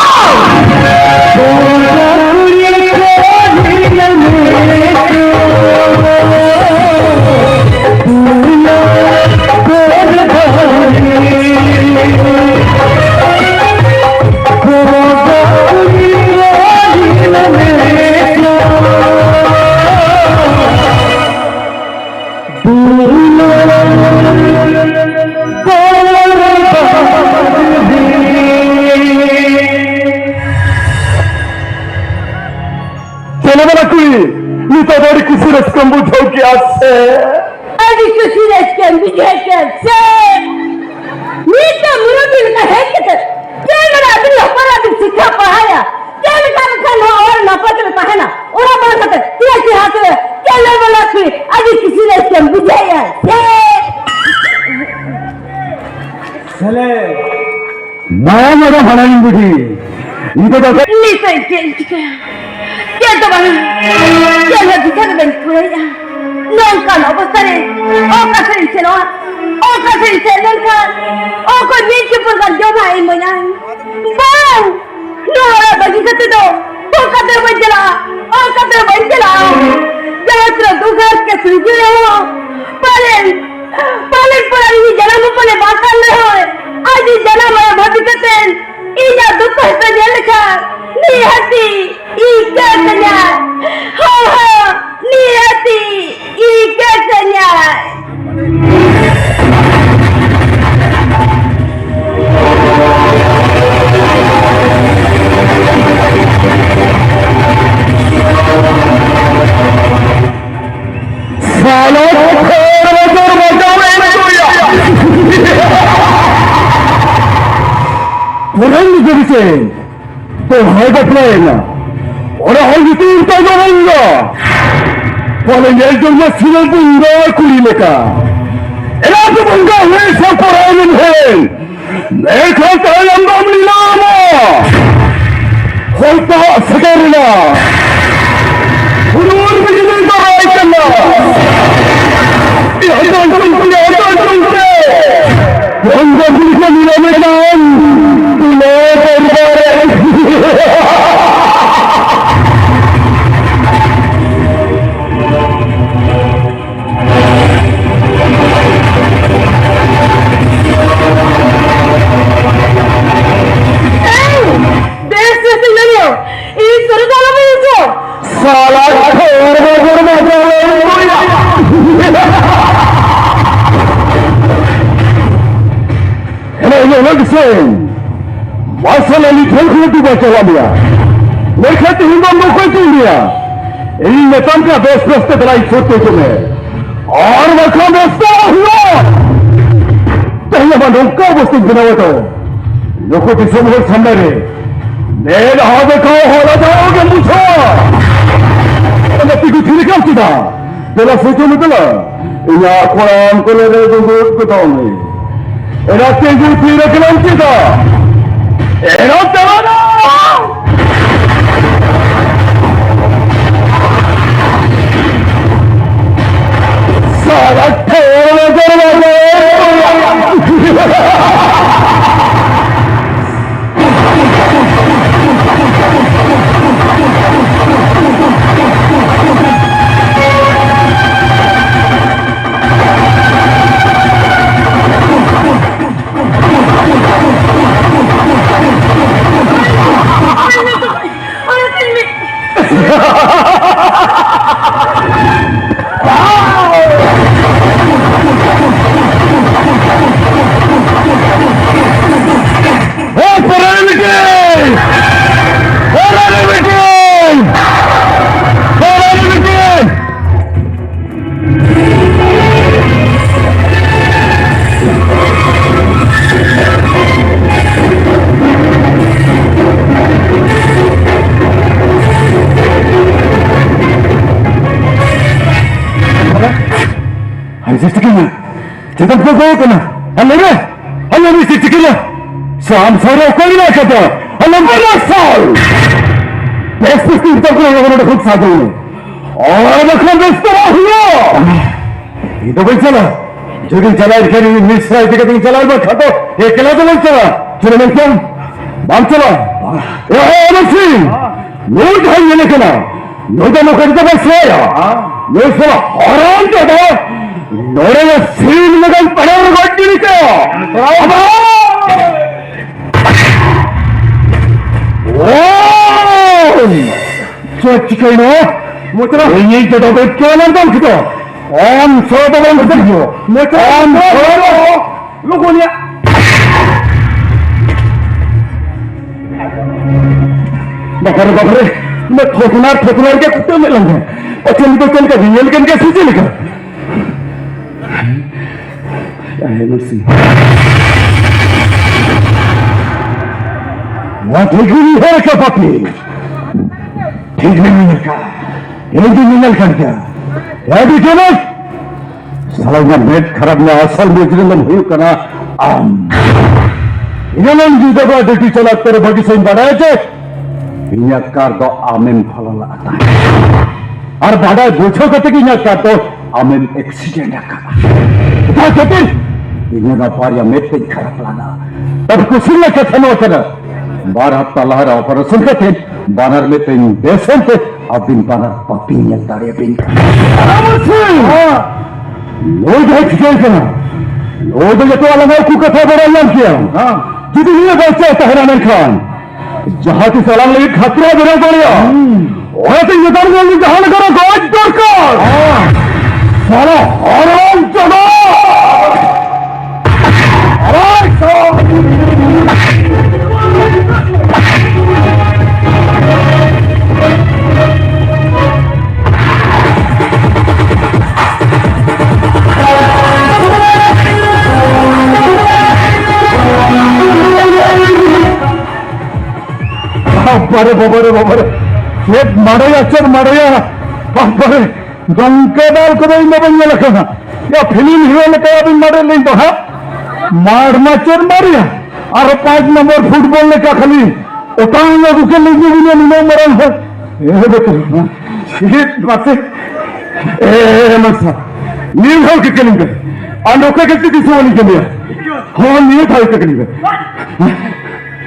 ᱱᱤᱛᱚᱜ ᱫᱚ ᱟᱹᱰᱤ ᱠᱩᱥᱤ ᱨᱟᱹᱥᱠᱟᱹᱢ ᱵᱩᱡᱷᱟᱹᱣ ᱠᱮᱜᱼᱟ ᱥᱮ? ᱟᱹᱰᱤ ᱠᱩᱥᱤ ᱨᱟᱹᱥᱠᱟᱹᱢ ᱵᱩᱡᱷᱟᱹᱣ ᱠᱮᱜᱼᱟ ᱥᱮ? ᱱᱤᱛ ᱫᱚ ᱢᱩᱨᱩᱵ ᱞᱮᱠᱟ ᱦᱮᱡ ᱠᱟᱛᱮ ᱪᱮᱫ ᱞᱮᱠᱟ ᱟᱹᱵᱤᱱ ᱦᱚᱯᱚᱱ ᱟᱹᱵᱤᱱ ᱥᱤᱠᱷᱟ ᱯᱟᱲᱦᱟᱣᱭᱟ? ᱪᱮᱫ ᱞᱮᱠᱟ ᱞᱮᱠᱷᱟᱱ ᱱᱚᱣᱟ ᱚᱲᱟᱜ ᱱᱟᱯᱟᱭ ᱛᱮᱞᱮ ᱛᱟᱦᱮᱱᱟ? ᱚᱲᱟᱜ ᱵᱟᱝ ᱠᱟᱛᱮ ᱪᱮᱫ ᱪᱮᱦᱨᱟ ᱛᱮ ᱪᱮᱫ ᱞᱮ ᱵᱚᱞᱟ ᱠᱷᱩᱭ ᱟᱹᱰᱤ ᱠᱩᱥᱤ ᱨᱟᱹᱥᱠᱟᱹᱢ ᱵᱩᱡᱷᱟᱹᱣᱭᱟ ᱥᱮ? ᱥᱮᱞᱮ᱾ ᱵᱟᱝ ᱢᱮᱰᱟᱢ ᱦᱟᱲᱟᱢ ᱵᱩᱰᱷᱤ, ᱤᱧ ᱫᱚ ᱫᱟᱫᱟ ᱱᱤᱛᱚᱜ ᱪᱮᱫ ᱤᱧ ᱪᱤᱠᱟᱹᱭᱟ? ᱪᱮᱫ ᱫᱚ ᱵᱟᱝᱟ, ᱪᱮᱫ ᱦᱚᱸ ᱫᱤᱥᱟᱹ ᱜᱮ ᱵᱟᱹᱧ ᱠᱩᱲᱟᱹᱭᱮᱫᱼᱟ᱾ ᱱᱚᱝᱠᱟᱱ ᱚᱵᱚᱥᱛᱷᱟ ᱨᱮ ᱚᱠᱟ ᱥᱮᱫ ᱤᱧ ᱥᱮᱱᱚᱜᱼᱟ? ᱚᱠᱟ ᱥᱮᱫ ᱤᱧ ᱥᱮᱱ ᱞᱮᱱᱠᱷᱟᱱ ᱚᱠᱚᱭ ᱢᱤᱫ ᱪᱩᱯᱩᱫ ᱜᱟᱱ ᱡᱚᱢᱟᱜ ᱮ ᱤᱢᱟᱹᱧᱟ? ᱵᱟᱝ, ᱱᱚᱣᱟ ᱚᱲᱟᱜ ᱵᱟᱹᱜᱤ ᱠᱟᱛᱮ ᱫᱚ ᱚᱠᱟ ᱛᱮ ᱵᱟᱹᱧ ᱪᱟᱞᱟᱜᱼᱟ, ᱚᱠᱟ ᱛᱮ ᱵᱟᱹᱧ ᱪᱟᱞᱟᱜᱼᱟ᱾ ᱡᱟᱦᱟᱸ ᱛᱤᱱᱟᱹᱜ ᱫᱩᱠ ᱦᱟᱨᱠᱮᱛ ᱥᱤᱨᱡᱟᱹᱣ ᱨᱮᱦᱚᱸ ᱯᱟᱞᱮᱱ ᱯᱟᱞᱮᱱ ᱯᱚᱨᱮ ᱤᱧ ᱡᱟᱱᱟᱢ ᱦᱚᱯᱚᱱᱮ ᱵᱟᱝ ᱠᱟᱱ ᱨᱮᱦᱚᱸ, ᱟᱡ ᱤᱧ ᱡᱟᱱᱟᱢ ᱟᱭᱳ ᱵᱷᱟᱵᱤ ᱠᱟᱛᱮ ᱤᱧᱟᱜ ᱫᱩᱠ ᱠᱚᱥᱴᱚ ᱧᱮᱞ ᱞᱮᱠᱷᱟᱱ ᱱᱤᱦᱟᱹᱛᱤ ᱤᱠᱟᱹ ᱠᱟᱹᱧᱟᱭ᱾ ᱦᱳᱭ, ᱦᱳᱭ, ᱱᱤᱦᱟᱹᱛᱤ ᱤᱠᱟᱹ ᱠᱟᱹᱧᱟᱭ᱾ ᱥᱟᱞᱟ ᱠᱷᱚᱲ ᱵᱚᱡᱚᱨ ᱵᱟᱡᱟᱣ ᱮᱱ ᱫᱚᱭᱟ᱾ ᱯᱩᱨᱟᱹᱧ ᱜᱩᱨᱤᱛᱮ ᱫᱚᱦᱲᱟᱭ ᱵᱟᱯᱞᱟᱭᱮᱱᱟ᱾ ᱚᱱᱟ ᱦᱚᱸ ᱧᱩᱛᱩᱢ ᱛᱟᱭ ᱫᱚ ᱵᱚᱸᱜᱟ᱾ ᱯᱟᱞᱮ ᱧᱮᱞ ᱡᱚᱝ ᱢᱟ ᱥᱤᱨᱟᱹ ᱵᱚᱸᱜᱟ ᱠᱩᱲᱤ ᱞᱮᱠᱟ᱾ ᱮᱨᱟ ᱫᱚ ᱵᱚᱸᱜᱟ ᱦᱩᱭ ᱥᱮ ᱯᱚᱨᱟᱭ ᱞᱮᱱ ᱦᱮᱸ᱾ ᱢᱮᱱᱠᱷᱟᱱ ᱛᱟᱭᱚᱢ ᱫᱚᱢ ᱞᱤᱞᱟᱢᱟ᱾ ᱦᱚᱭᱛᱚ ᱥᱮᱴᱮᱨ ᱮᱱᱟ᱾ ᱦᱩᱰᱩᱨ ᱵᱤᱡᱽᱞᱤ ᱫᱟᱨᱟᱭ ᱠᱟᱱᱟ᱾ ᱮ ᱦᱚᱭᱛᱚ ᱟᱸᱡᱚᱢ ᱯᱮ, ᱦᱚᱭᱛᱚ ᱟᱸᱡᱚᱢ ᱯᱮ᱾ ᱨᱚᱝᱜᱚ ᱵᱤᱞᱤ ᱠᱚ ᱞᱤᱞᱟᱢ ᱮᱱᱟ᱾ ᱛᱩᱞᱟᱹ ᱫᱚᱨᱵᱟᱨ ᱨᱮ᱾ ᱵᱮᱥ ᱵᱮᱥ ᱤᱧ ᱞᱟᱹᱭᱟ, ᱤᱧ ᱥᱩᱨ ᱨᱮ ᱫᱚ ᱟᱞᱚᱯᱮ ᱦᱤᱡᱩᱜᱼᱟ᱾ ᱥᱟᱞᱟ ᱠᱷᱚᱨ ᱵᱚᱡᱚᱨ ᱵᱟᱡᱟᱣ ᱮᱱ ᱫᱚᱭᱟ᱾ ᱮᱱᱮ ᱤᱧ ᱚᱱᱟ ᱫᱤᱥᱟᱹᱭ᱾ ᱢᱟᱨᱥᱟᱞ ᱟᱹᱞᱤ ᱴᱷᱮᱱ ᱠᱷᱚᱱ ᱰᱩᱵᱟᱹ ᱪᱟᱞᱟᱜ ᱢᱮᱭᱟ᱾ ᱢᱮᱱᱠᱷᱟᱱ ᱛᱮᱦᱮᱧ ᱫᱚ ᱟᱢ ᱫᱚ ᱚᱠᱚᱭ ᱠᱚ ᱩᱰᱩᱭᱟ? ᱤᱧ ᱢᱮᱛᱟᱢ ᱠᱟᱱᱟ, ᱵᱮᱥ ᱵᱮᱥ ᱛᱮ ᱫᱮᱞᱟ ᱤᱧ ᱥᱩᱨ ᱛᱮ ᱦᱤᱡᱩᱜ ᱢᱮ, ᱟᱨ ᱵᱟᱠᱷᱟᱱ ᱵᱮᱥ ᱫᱚ ᱵᱟᱝ ᱦᱩᱭᱩᱜᱼᱟ᱾ ᱛᱮᱦᱮᱧ ᱟᱢᱟᱜ ᱱᱚᱝᱠᱟ ᱚᱵᱚᱥᱛᱷᱟᱧ ᱵᱮᱱᱟᱣ ᱮᱫᱟ, ᱱᱩᱠᱩ ᱫᱤᱥᱚᱢ ᱦᱚᱲ ᱥᱟᱢᱱᱟ ᱨᱮ ᱢᱮᱫᱦᱟ ᱫᱮᱠᱷᱟᱣ ᱦᱚᱸ ᱞᱟᱡᱟᱣ ᱜᱮᱢ ᱵᱩᱡᱷᱟᱹᱣᱟ᱾ ᱚᱱᱟ ᱛᱤᱸᱜᱩ ᱛᱷᱤᱨ ᱟᱠᱟᱱ ᱪᱮᱫᱟᱜ? ᱫᱮᱞᱟ ᱥᱮ ᱡᱚᱢ ᱫᱮᱞᱟ᱾ ᱤᱧᱟᱜ ᱠᱚᱲᱟᱢ ᱠᱚᱞᱮ ᱨᱮ ᱫᱩᱲᱩᱵ ᱠᱚ ᱛᱟᱵᱚᱱ ᱢᱮ᱾ ᱮᱨᱟ ᱛᱤᱸᱜᱩ ᱛᱷᱤᱨ ᱟᱠᱟᱱᱟᱢ ᱪᱮᱫᱟᱜ? ᱮᱨᱟ ᱪᱟᱞᱟᱣ ᱱᱟ! ᱥᱟᱞᱟ ᱴᱷᱮᱨ ᱱᱚᱡᱚᱨ ᱵᱟᱡᱟᱨ! ᱟᱨ ᱪᱮᱫ ᱪᱤᱠᱟᱹᱭᱮᱱᱟ? ᱪᱮᱛᱟᱱ ᱠᱚ ᱜᱚᱜ ᱠᱟᱱᱟ᱾ ᱟᱨ ᱞᱟᱹᱭ ᱢᱮ, ᱟᱨ ᱞᱟᱹᱭ ᱢᱮ ᱪᱮᱫ ᱪᱤᱠᱟᱹᱭᱮᱱᱟ? ᱥᱟᱢ ᱥᱟᱨ ᱚᱠᱚᱭ ᱢᱮᱱᱟᱜ ᱟᱠᱟᱫᱟ? ᱟᱨ ᱞᱟᱹᱭ ᱢᱮ ᱥᱟᱨ! ᱵᱮᱥ ᱵᱮᱥ ᱛᱮ ᱪᱮᱛᱟᱱ ᱠᱚ ᱜᱚᱜ ᱠᱟᱱᱟ, ᱚᱸᱰᱮ ᱠᱷᱚᱱ ᱥᱟᱦᱟᱡᱽᱡᱚ ᱧᱟᱢ᱾ ᱟᱨ ᱵᱟᱠᱷᱟᱱ ᱵᱮᱥ ᱫᱚ ᱵᱟᱝ ᱦᱩᱭᱩᱜᱼᱟ᱾ ᱤᱧ ᱫᱚ ᱵᱟᱹᱧ ᱪᱟᱞᱟᱜᱼᱟ᱾ ᱡᱩᱫᱤᱧ ᱪᱟᱞᱟᱜ ᱠᱷᱟᱱ ᱤᱧ ᱢᱤᱥᱨᱟ ᱤᱫᱤ ᱠᱟᱛᱮᱧ ᱪᱟᱞᱟᱜᱼᱟ, ᱵᱟᱝᱠᱷᱟᱱ ᱫᱚ ᱮᱠᱞᱟ ᱫᱚ ᱵᱟᱹᱧ ᱪᱟᱞᱟᱜᱼᱟ᱾ ᱪᱮᱫ ᱢᱮᱱ ᱠᱮᱫᱟᱢ? ᱵᱟᱢ ᱪᱟᱞᱟᱜᱼᱟ? ᱮ, ᱮ, ᱮ, ᱥᱤᱝ! ᱱᱩᱭ ᱡᱟᱦᱟᱸᱭ ᱧᱮᱞᱮ ᱠᱟᱱᱟ, ᱱᱩᱭ ᱫᱚ ᱱᱚᱝᱠᱟ ᱠᱟᱛᱮ ᱵᱟᱭ ᱥᱮᱭᱟ᱾ ᱱᱩᱭ ᱥᱟᱞᱟ ᱦᱟᱨᱟᱢ ᱡᱟᱫᱟ, ᱱᱚᱰᱮ ᱫᱚ ᱥᱤᱢ ᱞᱮᱠᱟᱧ ᱯᱟᱲᱟᱣ ᱨᱚᱜᱚᱡ ᱜᱤᱰᱤ ᱠᱟᱭᱟ᱾ ᱟᱵᱟ! ᱳᱭ! ᱪᱮᱫ ᱪᱤᱠᱟᱹᱭᱱᱟ? ᱢᱚᱪᱟ! ᱤᱧᱤᱧ ᱛᱮᱫᱚ ᱵᱮᱴ ᱠᱚ ᱞᱟᱝ ᱫᱚᱢ ᱠᱮᱫᱟ᱾ ᱟᱢ ᱥᱟᱶ ᱫᱚ ᱵᱟᱝ ᱠᱟᱛᱮ ᱦᱤᱡᱩᱜ᱾ ᱢᱚᱪᱟ! ᱟᱢ ᱥᱟᱶ ᱫᱚ ᱞᱚᱜᱚᱱ ᱭᱟ᱾ ᱵᱟᱵᱟᱨᱮ, ᱵᱟᱵᱟᱨᱮ᱾ ᱚᱱᱟ ᱛᱷᱚᱛᱱᱟᱨ ᱛᱷᱚᱛᱱᱟᱨ ᱜᱮ ᱠᱩᱴᱟᱹᱢ ᱮᱫ ᱞᱟᱝ ᱛᱟᱦᱮᱸ᱾ ᱯᱟᱪᱷᱮ ᱱᱤᱛᱚᱜ ᱪᱮᱫ ᱞᱮᱠᱟ ᱧᱮᱧᱮᱞ ᱠᱟᱱ ᱜᱮᱭᱟ ᱥᱮ ᱪᱮᱫ ᱞᱮᱠᱟ? ᱟᱭ ᱢᱟᱹᱥᱤ᱾ ᱱᱚᱣᱟ ᱴᱷᱤᱠ ᱵᱤᱱ ᱩᱭᱦᱟᱹᱨ ᱟᱠᱟᱫ ᱯᱟᱯᱤ᱾ ᱴᱷᱤᱠ ᱵᱤᱱ ᱩᱭᱦᱟᱹᱨ ᱟᱠᱟᱫ᱾ ᱤᱧ ᱫᱩᱧ ᱧᱮᱧᱮᱞ ᱠᱟᱱ ᱜᱮᱭᱟ᱾ ᱟᱹᱰᱤ ᱡᱚᱱᱚᱠ᱾ ᱥᱟᱞᱟ ᱤᱧᱟᱹᱜ ᱢᱮᱫ ᱠᱷᱟᱨᱟᱯ ᱱᱟ, ᱟᱥᱚᱞ ᱢᱩᱡᱨᱤᱢ ᱫᱚᱢ ᱦᱩᱭᱩᱜ ᱠᱟᱱᱟ ᱟᱢ᱾ ᱤᱧᱟᱹᱜ ᱡᱩᱫᱟᱹ ᱰᱤᱭᱩᱴᱤ ᱪᱟᱞᱟᱜ ᱚᱠᱛᱚ ᱨᱮ ᱵᱷᱟᱹᱜᱤ ᱥᱟᱹᱧ ᱵᱟᱲᱟᱭᱟ ᱡᱮ ᱤᱧᱟᱹᱜ ᱠᱟᱨ ᱫᱚ ᱟᱢᱮᱢ ᱯᱷᱟᱞᱚ ᱞᱟᱜ ᱛᱟᱦᱮᱸᱫ᱾ ᱟᱨ ᱵᱟᱰᱟᱭ ᱵᱩᱡᱷᱟᱹᱣ ᱠᱟᱛᱮ ᱜᱮ ᱤᱧᱟᱹᱜ ᱠᱟᱨ ᱫᱚ ᱟᱢᱮᱢ ᱮᱠᱥᱤᱰᱮᱱᱴ ᱟᱠᱟᱫᱟ᱾ ᱚᱱᱟ ᱠᱷᱟᱹᱛᱤᱨ ᱤᱧᱟᱹᱜ ᱱᱚᱣᱟ ᱵᱟᱨᱭᱟ ᱢᱮᱫ ᱛᱤᱧ ᱠᱷᱟᱨᱟᱯ ᱞᱮᱱᱟ᱾ ᱛᱚᱵᱮ ᱠᱩᱥᱤ ᱨᱮᱱᱟᱜ ᱠᱟᱛᱷᱟ ᱱᱚᱣᱟ ᱠᱟᱱᱟ, ᱵᱟᱨ ᱦᱟᱯᱛᱟ ᱞᱟᱦᱟ ᱨᱮ ᱚᱯᱟᱨᱮᱥᱚᱱ ᱠᱟᱛᱮ ᱵᱟᱱᱟᱨ ᱢᱮᱫ ᱛᱤᱧ ᱵᱮᱥ ᱮᱱᱛᱮ ᱟᱹᱵᱤᱱ ᱵᱟᱱᱟᱨ ᱯᱟᱹᱯᱤᱧ ᱧᱮᱞ ᱫᱟᱲᱮᱭᱟᱵᱤᱱ ᱠᱟᱱᱟ᱾ ᱱᱩᱭ ᱫᱚᱭ ᱴᱷᱤᱠᱟᱹᱭ ᱠᱟᱱᱟ᱾ ᱱᱩᱭ ᱫᱚ ᱡᱚᱛᱚ ᱟᱞᱟᱝᱟᱜ ᱠᱩ ᱠᱟᱛᱷᱟ ᱵᱟᱲᱟᱭ ᱧᱟᱢ ᱠᱮᱭᱟ᱾ ᱦᱮᱸ᱾ ᱡᱩᱫᱤ ᱱᱩᱭ ᱵᱟᱧᱪᱟᱣ ᱛᱟᱦᱮᱱᱟ, ᱢᱮᱱᱠᱷᱟᱱ ᱡᱟᱦᱟᱸ ᱛᱤᱥ ᱟᱞᱟᱝ ᱞᱟᱹᱜᱤᱫ ᱠᱷᱟᱛᱨᱟ ᱵᱮᱱᱟᱣ ᱫᱟᱲᱮᱭᱟᱜᱼᱟ᱾ ᱦᱩᱸ᱾ ᱚᱱᱟᱛᱮ ᱱᱮᱛᱟᱨ ᱫᱚ ᱩᱱᱤ ᱡᱟᱦᱟᱸ ᱞᱮᱠᱟ ᱨᱮ ᱜᱚᱡ ᱫᱚᱨᱠᱟᱨ᱾ ᱦᱮᱸ᱾ ᱥᱟᱞᱟ ᱦᱟᱨᱟᱢ ᱡᱟᱫᱟ! ᱟᱨᱟᱜ ᱥᱟᱞᱟ! ᱵᱟᱵᱟᱨᱮ, ᱵᱟᱵᱟᱨᱮ, ᱵᱟᱵᱟᱨᱮ᱾ ᱪᱮᱫ ᱢᱟᱲᱮᱭᱟ, ᱪᱮᱫ ᱢᱟᱲᱮᱭᱟ᱾ ᱵᱟᱵᱟᱨᱮ, ᱜᱚᱝᱠᱮ ᱫᱟᱞ ᱠᱚᱫᱚ ᱤᱧ ᱫᱚ ᱵᱟᱹᱧ ᱧᱮᱞ ᱟᱠᱟᱫᱟ᱾ ᱭᱟ, ᱯᱷᱤᱞᱢ ᱦᱤᱨᱳ ᱞᱮᱠᱟ ᱵᱤᱱ ᱢᱟᱲᱮ ᱞᱤᱧ ᱫᱚ ᱦᱟᱸᱜ᱾ ᱢᱟᱲ ᱢᱟ ᱪᱮᱫ ᱢᱟᱲᱮᱭᱟ᱾ ᱟᱨ ᱯᱟᱸᱪ ᱱᱚᱢᱵᱚᱨ ᱯᱷᱩᱴᱵᱚᱞ ᱞᱮᱠᱟ ᱠᱷᱟᱹᱞᱤ ᱚᱴᱟᱝ ᱟᱹᱜᱩ ᱠᱮᱫ ᱞᱤᱧ ᱜᱮ ᱱᱩᱱᱟᱹᱜ ᱢᱟᱨᱟᱝ ᱦᱚᱲ᱾ ᱮ ᱵᱮᱴᱟ, ᱪᱮᱫ ᱢᱟᱥᱮ? ᱮ, ᱢᱟᱥᱮ᱾ ᱱᱤᱭᱟᱹ ᱫᱷᱟᱣ ᱜᱮ ᱠᱟᱹᱞᱤᱧ ᱵᱮᱱ᱾ ᱟᱨ ᱱᱚᱝᱠᱟ ᱜᱮ ᱡᱩᱫᱤ ᱥᱚᱢᱚᱭ ᱞᱤᱧ ᱠᱟᱹᱢᱤᱭᱟ᱾ ᱦᱚᱸ, ᱱᱤᱭᱟᱹ ᱫᱷᱟᱣ ᱜᱮ ᱠᱟᱹᱞᱤᱧ ᱵᱮᱱ᱾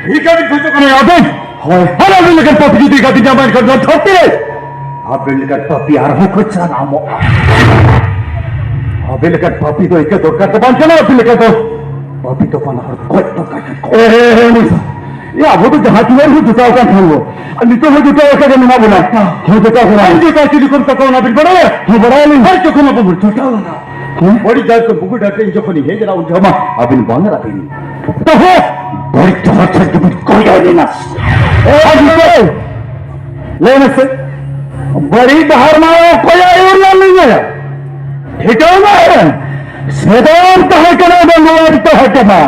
ᱤᱧ ᱠᱟᱹᱢᱤ ᱠᱷᱚᱡᱚᱜ ᱠᱟᱱᱟ ᱟᱵᱮᱱ᱾ ᱦᱳᱭ᱾ ᱟᱨ ᱟᱵᱮᱱ ᱞᱮᱠᱟᱱ ᱯᱟᱯᱤ ᱡᱩᱫᱤ ᱜᱟᱛᱮ ᱧᱟᱢ ᱮᱱ ᱠᱷᱟᱱ ᱱᱚᱣᱟ ᱫᱷᱟᱹᱨᱛᱤ ᱨᱮ, ᱟᱵᱮᱱ ᱞᱮᱠᱟᱱ ᱯᱟᱯᱤ ᱟᱨᱦᱚᱸ ᱠᱚ ᱪᱟᱞᱟᱣᱚᱜᱼᱟ᱾ ᱟᱵᱮᱱ ᱞᱮᱠᱟᱱ ᱯᱟᱯᱤ ᱫᱚ ᱤᱠᱟᱹ ᱫᱚᱨᱠᱟᱨ ᱫᱚ ᱵᱟᱝ ᱠᱟᱱᱟ, ᱟᱵᱮᱱ ᱞᱮᱠᱟ ᱫᱚ᱾ ᱯᱟᱯᱤ ᱫᱚ ᱵᱟᱱᱟ ᱦᱚᱲ ᱜᱚᱡ ᱫᱚᱨᱠᱟᱨ ᱠᱟᱱ ᱠᱚ᱾ ᱮ, ᱮ, ᱮ, ᱱᱩᱭ ᱥᱟ-, ᱮ, ᱟᱵᱚ ᱫᱚ ᱡᱟᱦᱟᱸ ᱛᱤᱱᱟᱹᱜ ᱨᱮᱵᱚᱱ ᱡᱚᱴᱟᱣ ᱟᱠᱟᱱ ᱠᱷᱟᱱ ᱵᱚ, ᱟᱨ ᱱᱤᱛᱚᱜ ᱦᱚᱸ ᱡᱚᱴᱟᱣ ᱟᱠᱟᱫ ᱜᱮ ᱢᱮᱱᱟᱜ ᱵᱚᱱᱟ᱾ ᱦᱚᱸ, ᱡᱚᱴᱟᱣ ᱠᱟᱱᱟ᱾ ᱟᱨ ᱡᱚᱴᱟᱣ ᱪᱤᱞᱤ ᱠᱚ ᱢᱮᱛᱟ ᱠᱚᱣᱟ ᱚᱱᱟ ᱵᱤᱱ ᱵᱟᱲᱟᱭᱟ? ᱦᱚᱸ, ᱵᱟᱲᱟᱭᱟᱞᱤᱧ᱾ ᱟᱨ ᱡᱚᱠᱷᱚᱱ ᱟᱵᱚ ᱵᱚᱱ ᱡᱚᱴᱟᱣ ᱞᱮᱱᱟ, ᱦᱮᱸ? ᱵᱟᱹᱲᱤᱡ ᱰᱟᱦᱟᱨ ᱛᱮ ᱵᱩᱜᱤ ᱰᱟᱦᱟᱨ ᱛᱮ ᱤᱧ ᱡᱚᱠᱷᱚᱱᱤᱧ ᱦᱮᱡ ᱮᱱᱟ, ᱩᱱ ᱡᱚᱦᱚᱜ ᱢᱟ ᱟᱹᱵᱤᱱ ᱵᱟᱝ ᱨᱟᱵᱤᱱ᱾ ᱛᱚᱵᱮ ᱵᱟᱹᱲᱤᱡ ᱰᱟᱦᱟᱨ ᱥᱮᱫ ᱜᱮᱵᱤᱱ ᱠᱚᱭᱚᱜ ᱞᱮᱱᱟ᱾ ᱮ, ᱟᱨ ᱱᱤᱛᱚᱜ ᱞᱟᱹᱭ ᱢᱮᱥᱮ, ᱵᱟᱹᱲᱤᱡ ᱰᱟᱦᱟᱨ ᱢᱟ ᱚᱠᱚᱭᱟᱜ ᱟᱹᱭᱩᱨ ᱞᱮᱱ ᱞᱤᱧᱟᱹ? ᱴᱷᱤᱠᱟᱹᱣ ᱢᱮ, ᱥᱮᱫᱟᱭ ᱛᱟᱦᱮᱸ ᱠᱟᱱᱟ, ᱰᱟᱺᱜᱩᱣᱟᱹ ᱛᱟᱦᱮᱸ ᱠᱟᱱᱟ,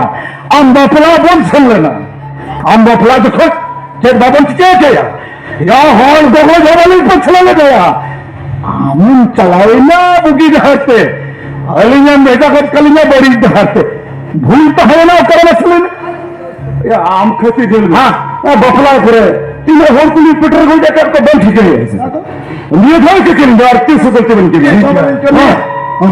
ᱟᱢ ᱵᱟᱯᱞᱟ ᱵᱚᱱ ᱥᱮᱱ ᱞᱮᱱᱟ᱾ ᱟᱢ ᱵᱟᱯᱞᱟ ᱡᱚᱠᱷᱚᱱ ᱪᱮᱫ ᱵᱟᱵᱚᱱ ᱪᱤᱠᱟᱹ ᱠᱮᱭᱟ? ᱭᱟ ᱦᱚᱲ ᱫᱚ ᱜᱚᱡ ᱦᱚᱸ ᱵᱟᱹᱞᱤᱧ ᱯᱟᱹᱪᱷᱞᱟᱹ ᱞᱮᱫᱮᱭᱟ᱾ ᱟᱢᱮᱢ ᱪᱟᱞᱟᱣᱮᱱᱟ ᱵᱩᱜᱤ ᱰᱟᱦᱟᱨ ᱛᱮ, ᱟᱹᱞᱤᱧᱮᱢ ᱵᱷᱮᱡᱟ ᱜᱚᱫ ᱠᱟᱹᱞᱤᱧᱟ ᱵᱟᱹᱲᱤᱡ ᱰᱟᱦᱟᱨ ᱛᱮ᱾ ᱵᱷᱩᱞ ᱛᱟᱦᱮᱸᱭᱮᱱᱟ ᱚᱠᱟᱨᱮ ᱢᱟᱥᱮ ᱞᱟᱹᱭ ᱢᱮ? ᱮ, ᱟᱢ ᱠᱷᱟᱹᱛᱤᱨ ᱧᱮᱞ ᱢᱮ᱾ ᱦᱮᱸ, ᱮ, ᱵᱟᱯᱞᱟ ᱠᱚᱨᱮ ᱛᱤᱱᱟᱹᱜ ᱦᱚᱲ ᱠᱚᱞᱤᱧ ᱯᱮᱴᱮᱨ ᱜᱚᱡ ᱟᱠᱟᱫ ᱠᱚ ᱵᱟᱝ ᱴᱷᱤᱠᱟᱹᱭᱟ᱾ ᱱᱤᱭᱟᱹ ᱫᱷᱟᱣ ᱜᱮ ᱠᱤᱱ ᱫᱚ ᱟᱨ ᱛᱤᱥ ᱦᱚᱸ ᱵᱟᱹᱧ ᱠᱟᱹᱢᱤᱭᱟ᱾ ᱦᱮᱸ, ᱦᱮᱸ,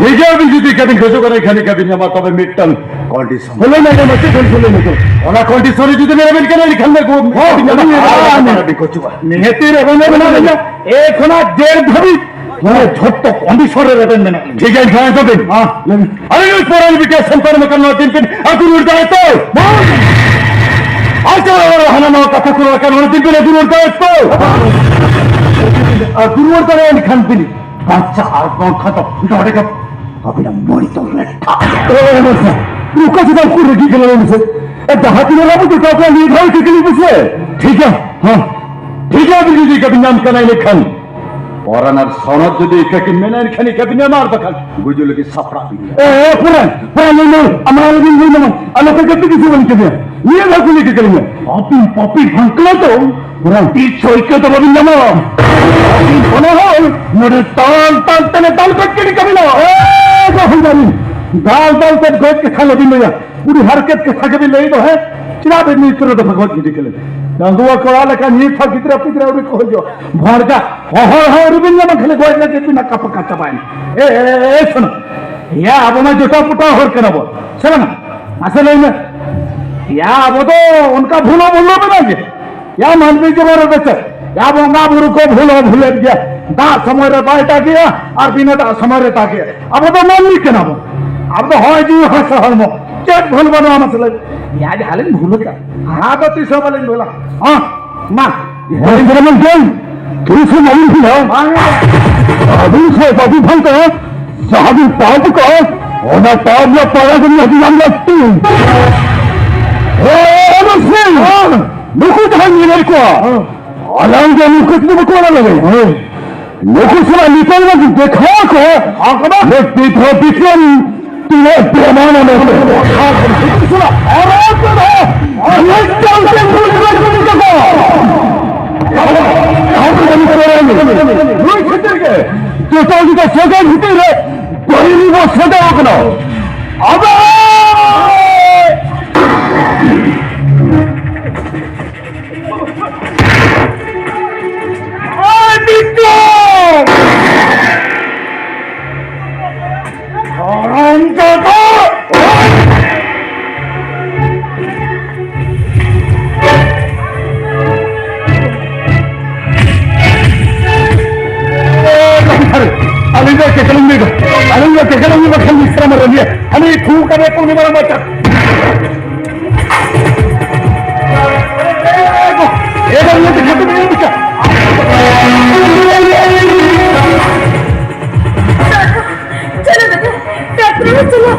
ᱴᱷᱤᱠ ᱜᱮᱭᱟ, ᱟᱹᱵᱤᱱ ᱡᱩᱫᱤ ᱠᱟᱹᱴᱤᱡ ᱠᱷᱚᱡᱚᱜ ᱠᱟᱱᱟ, ᱮᱱᱠᱷᱟᱱ ᱠᱟᱹᱴᱤᱡ ᱧᱟᱢᱟ, ᱛᱚᱵᱮ ᱢᱤᱫᱴᱟᱝ condition᱾ ᱦᱮᱸ, ᱞᱟᱹᱭ ᱢᱮ, ᱞᱟᱹᱭ ᱢᱮ, ᱪᱮᱫ condition ᱞᱟᱹᱭ ᱢᱮ? ᱚᱱᱟ condition ᱨᱮ ᱡᱩᱫᱤ ᱞᱟᱹᱭ ᱟᱵᱤᱱ ᱠᱟᱱᱟ, ᱮᱱᱠᱷᱟᱱ ᱫᱚ ᱦᱚᱸ, ᱠᱟᱹᱴᱤᱡ ᱧᱟᱢᱟ᱾ ᱟᱹᱞᱤᱧ ᱟᱨ ᱟᱹᱞᱤᱧ ᱟᱹᱰᱤ ᱠᱷᱚᱡᱚᱜᱼᱟ᱾ ᱱᱤᱦᱟᱹᱛᱤ ᱨᱮᱵᱮᱱ ᱢᱮᱱᱟᱜ ᱞᱤᱧᱟ᱾ ᱮᱠᱷᱚᱱᱟᱜ ᱡᱮ ᱫᱷᱟᱹᱵᱤᱡ ᱢᱟᱱᱮ ᱡᱷᱚᱛᱚ condition ᱨᱮ ᱨᱮᱵᱮᱱ ᱢᱮᱱᱟᱜ ᱞᱤᱧᱟ᱾ ᱴᱷᱤᱠ ᱜᱮᱭᱟ, ᱮᱱᱠᱷᱟᱱ ᱟᱸᱡᱚᱢ ᱵᱤᱱ᱾ ᱦᱮᱸ, ᱞᱟᱹᱭ ᱵᱤᱱ᱾ ᱟᱨᱮ, ᱱᱩᱭ ᱯᱚᱨᱟᱱ ᱵᱤᱴᱤᱭᱟᱜ ᱥᱚᱱᱛᱟᱱ ᱢᱮ ᱠᱟᱱ ᱱᱚᱣᱟ ᱫᱤᱱ ᱠᱤᱱ ᱟᱹᱜᱩ ᱨᱩᱣᱟᱹᱲ ᱫᱟᱲᱮ ᱛᱚ? ᱵᱟᱝ᱾ ᱟᱨ ᱪᱮᱫ ᱦᱟᱱᱟ ᱱᱟᱣᱟ ᱠᱟᱛᱷᱟ ᱠᱚ ᱨᱚᱲ ᱠᱟᱱ ᱱᱚᱣᱟ ᱫᱤᱱ ᱠᱤᱱ ᱟᱹᱜᱩ ᱨᱩᱣᱟᱹᱲ ᱫᱟᱲᱮ ᱛᱚ? ᱟᱹᱜᱩ ᱨᱩᱣᱟᱹᱲ ᱫᱟᱲᱮᱭᱟᱜ ᱠᱷᱟᱱ ᱵᱤᱱ ᱵᱟᱧᱪᱟᱣ, ᱟᱨ ᱵᱟᱝᱠᱷᱟᱱ ᱫᱚ ᱱᱚᱰᱮ ᱜᱮ ᱟᱹᱵᱤᱱᱟᱜ ᱢᱚᱬᱤ ᱫᱚ ᱞᱮᱴᱷᱟ᱾ ᱮ, ᱮ, ᱮ, ᱚᱠᱟ ᱪᱮᱫᱟᱜ ᱠᱚ ᱨᱟᱹᱜᱤ ᱠᱟᱱᱟ ᱞᱟᱹᱭ ᱢᱮᱥᱮ? ᱮ, ᱡᱟᱦᱟᱸ ᱛᱤᱱᱟᱹᱜ ᱟᱵᱚ ᱡᱚᱴᱟᱣ ᱠᱚ ᱱᱤᱭᱟᱹ ᱫᱷᱟᱣ ᱠᱤᱠᱤᱞᱤ ᱢᱮᱥᱮ᱾ ᱴᱷᱤᱠ ᱜᱮᱭᱟ, ᱦᱮᱸ᱾ ᱴᱷᱤᱠ ᱜᱮᱭᱟ, ᱟᱹᱵᱤᱱ ᱡᱩᱫᱤ ᱤᱠᱟᱹ ᱵᱤᱱ ᱧᱟᱢ ᱠᱟᱱᱟ ᱤᱱᱟᱹ ᱠᱷᱟᱱ᱾ ᱯᱚᱨᱟᱱ ᱟᱨ ᱥᱚᱱᱚᱛ ᱡᱩᱫᱤ ᱤᱠᱟᱹ ᱠᱤᱱ ᱢᱮᱱᱟ ᱮᱱᱠᱷᱟᱱ ᱤᱠᱟᱹ ᱵᱤᱱ ᱧᱟᱢᱟ, ᱟᱨ ᱵᱟᱠᱷᱟᱱ ᱜᱩᱡᱩᱜ ᱞᱟᱹᱜᱤᱫ ᱥᱟᱯᱲᱟᱜ ᱵᱤᱱ᱾ ᱮ, ᱮ, ᱯᱚᱨᱟᱱ, ᱯᱚᱨᱟᱱ, ᱞᱟᱹᱭ ᱢᱮ, ᱟᱢᱟᱜ ᱞᱟᱹᱜᱤᱫ ᱞᱟᱹᱭ ᱢᱮ, ᱟᱞᱚ ᱯᱮ ᱡᱟᱹᱯᱤᱫ ᱜᱮᱥᱮ ᱵᱟᱹᱧ ᱠᱟᱹᱢᱤᱭᱟ᱾ ᱱᱤᱭᱟᱹ ᱫᱷᱟᱣ ᱠᱩᱞᱤ ᱠᱮᱫ ᱞᱤᱧᱟ᱾ ᱟᱹᱵᱤᱱ ᱯᱟᱯᱤ ᱵᱷᱟᱝᱠᱞᱟ ᱫᱚ ᱯᱚᱨᱟᱱ ᱛᱤᱥ ᱦᱚᱸ ᱤᱠᱟᱹ ᱫᱚ ᱵᱟᱹᱵᱤᱱ ᱧᱟᱢᱟ᱾ ᱟᱹᱵᱤᱱ ᱚᱱᱟ ᱦᱚᱸ ᱱᱚᱰᱮ ᱛᱟᱞ ᱛᱟᱞ ᱛᱮᱞᱮ ᱫᱟᱞ ᱜᱚᱡ ᱠᱮᱫ ᱠᱟᱹᱢᱤ ᱫᱚ᱾ ᱮ, ᱜᱚ ᱦᱩᱭ ᱫᱟᱞᱤᱧ᱾ ᱫᱟᱞ ᱫᱟᱞ ᱛᱮ ᱜᱚᱡ ᱠᱮᱫ ᱠᱷᱟᱱ ᱟᱹᱵᱤᱱ ᱫᱚᱭᱟ᱾ ᱟᱹᱰᱤ ᱦᱟᱨᱠᱮᱛ ᱠᱟᱛᱷᱟ ᱜᱮᱵᱤᱱ ᱞᱟᱹᱭ ᱫᱚ, ᱦᱮᱸ? ᱪᱮᱫᱟᱜ ᱵᱤᱱ ᱱᱤᱛ ᱨᱮᱫᱚ ᱵᱷᱟᱜᱚᱛ ᱜᱤᱰᱤ ᱠᱮᱞᱮ? ᱰᱟᱺᱜᱩᱣᱟᱹ ᱠᱚᱲᱟ ᱞᱮᱠᱟ ᱱᱤᱛ ᱦᱚᱸ ᱜᱤᱫᱽᱨᱟᱹ ᱯᱤᱫᱽᱨᱟᱹ ᱟᱹᱣᱨᱤ ᱠᱚ ᱦᱩᱭᱩᱜ᱾ ᱵᱷᱟᱲᱜᱟ ᱦᱚᱦᱚ ᱦᱚᱦᱚ ᱟᱹᱣᱨᱤ ᱵᱤᱱ ᱧᱟᱢᱟ, ᱠᱷᱟᱹᱞᱤ ᱜᱚᱡ ᱞᱟᱹᱜᱤᱫ ᱵᱤᱱ ᱟᱠᱟ ᱯᱟᱠᱟ ᱪᱟᱵᱟᱭᱮᱱᱟ᱾ ᱮ, ᱮ, ᱮ, ᱮ, ᱥᱩᱱᱩ᱾ ᱭᱟ, ᱟᱵᱚ ᱢᱟ ᱡᱚᱴᱟᱣ ᱯᱚᱴᱟᱣ ᱦᱚᱲ ᱠᱟᱱᱟ ᱵᱚᱱ᱾ ᱥᱮ ᱵᱟᱝᱟ? ᱢᱟᱥᱮ ᱞᱟᱹᱭ ᱢᱮ᱾ ᱭᱟ, ᱟᱵᱚ ᱫᱚ ᱚᱱᱠᱟ ᱵᱷᱩᱞ ᱦᱚᱸ ᱵᱷᱩᱞ ᱦᱚᱸ ᱢᱮᱱᱟᱜ ᱜᱮ᱾ ᱭᱟ, ᱢᱟᱹᱱᱢᱤ ᱡᱤᱵᱚᱱ ᱨᱮᱫᱚ ᱪᱮᱫ? ᱭᱟ, ᱵᱚᱸᱜᱟ ᱵᱩᱨᱩ ᱠᱚ ᱵᱷᱩᱞ ᱦᱚᱸ ᱵᱷᱩᱞᱮᱫ ᱜᱮᱭᱟ᱾ ᱫᱟᱜ ᱥᱚᱢᱚᱭ ᱨᱮ ᱵᱟᱭ ᱫᱟᱜᱮᱜᱼᱟ ᱟᱨ ᱵᱤᱱᱟᱹ ᱫᱟᱜ ᱥᱚᱢᱚᱭ ᱨᱮ ᱫᱟᱜᱮᱜᱼᱟ᱾ ᱟᱵᱚ ᱫᱚ ᱢᱟᱹᱱᱢᱤ ᱠᱟᱱᱟ ᱵᱚᱱ᱾ ᱟᱵᱚ ᱫᱚ ᱦᱚᱭ ᱡᱤᱣᱤ ᱦᱟᱥᱟ ᱦᱚᱲᱢᱚ᱾ ᱪᱮᱫ ᱵᱷᱩᱞ ᱵᱟᱹᱱᱩᱜᱼᱟ ᱢᱟᱥᱮ ᱞᱟᱹᱭ? ᱭᱟ, ᱡᱟᱦᱟᱸ ᱞᱤᱧ ᱵᱷᱩᱞ ᱟᱠᱟᱫ, ᱦᱟᱸ ᱫᱚ ᱛᱤᱥ ᱦᱚᱸ ᱵᱟᱹᱞᱤᱧ ᱵᱷᱩᱞᱟ᱾ ᱦᱚᱸ, ᱢᱟ᱾ ᱦᱮᱸ, ᱥᱮᱨᱢᱟ ᱜᱮ, ᱛᱤᱥ ᱦᱚᱸ ᱵᱟᱹᱞᱤᱧ ᱵᱷᱩᱞᱟ᱾ ᱵᱟᱝ᱾ ᱟᱹᱵᱤᱱ ᱥᱮ ᱵᱟᱹᱵᱩ ᱵᱷᱟᱝᱠᱟ, ᱡᱟᱦᱟᱸ ᱵᱤᱱ ᱯᱟᱯ ᱟᱠᱟᱫ, ᱚᱱᱟ ᱯᱟᱯ ᱨᱮᱭᱟᱜ ᱯᱟᱲᱟ ᱠᱚ ᱧᱟᱢ ᱞᱟᱹᱠᱛᱤ᱾ ᱦᱮᱸ, ᱚᱱᱟ ᱥᱮ, ᱦᱮᱸ᱾ ᱱᱩᱠᱩ ᱡᱟᱦᱟᱸᱭ ᱧᱮᱞᱮᱫ ᱠᱚᱣᱟ, ᱦᱮᱸ᱾ ᱟᱞᱟᱝ ᱫᱚ ᱱᱩᱠᱩ ᱫᱚ ᱵᱟᱠᱚ ᱚᱲᱟᱜ ᱞᱟᱜᱟᱭ᱾ ᱦᱳᱭ᱾ ᱱᱩᱠᱩ ᱥᱟᱞᱟᱜ ᱱᱤᱛᱚᱝ ᱵᱚᱱ ᱫᱮᱠᱷᱟᱣ ᱠᱚᱣᱟ᱾ ᱦᱚᱸ, ᱠᱚᱫᱚ᱾ ᱱᱩᱠ ᱵᱤᱫᱷᱟ ᱵᱤᱠᱨᱚᱢ ᱛᱤᱱᱟᱹᱜ ᱵᱮᱢᱟᱱᱟ ᱢᱮᱱᱛᱮ᱾ ᱦᱚᱸ, ᱱᱩᱠᱩ ᱥᱟᱞᱟᱜ ᱟᱨ ᱟᱨ ᱠᱚᱫᱚ᱾ ᱟᱨ ᱢᱤᱫᱴᱟᱝ ᱛᱮ ᱵᱷᱩᱞ ᱵᱟᱭ ᱵᱷᱩᱞ ᱛᱟᱠᱚᱣᱟ᱾ ᱟᱨ ᱱᱩᱭ ᱠᱷᱟᱹᱛᱤᱨ ᱜᱮ ᱡᱚᱛᱚ ᱜᱮ ᱥᱟᱹᱜᱟᱹᱭ ᱵᱷᱤᱛᱤᱨ ᱨᱮ ᱵᱟᱹᱭᱨᱤ ᱵᱚ ᱥᱮᱴᱮᱨ ᱟᱠᱟᱱᱟ᱾ ᱟᱫᱚ ᱟᱭ ᱵᱤᱠᱨᱚᱢ! ᱦᱟᱨᱟᱢ ᱡᱟᱫᱟ! ᱟᱹᱞᱤᱧ ᱫᱚ ᱪᱮᱫ ᱞᱤᱧ ᱞᱟᱹᱭ ᱫᱟ? ᱟᱹᱞᱤᱧ ᱫᱚ ᱪᱮᱫ ᱞᱤᱧ ᱞᱟᱹᱭ ᱫᱟ? ᱠᱷᱟᱱ ᱢᱤᱥᱨᱟ ᱢᱟᱨᱟᱝ ᱜᱮ᱾ ᱦᱟᱹᱱᱤ ᱛᱷᱩ ᱠᱟᱫᱮ ᱠᱚ ᱩᱱᱤ ᱢᱟᱨᱟᱝ ᱵᱟᱪᱟ᱾ ᱪᱚᱞᱚ ᱫᱟᱫᱟ, ᱰᱟᱠᱛᱚᱨ ᱚᱲᱟᱜ ᱪᱚᱞᱚ᱾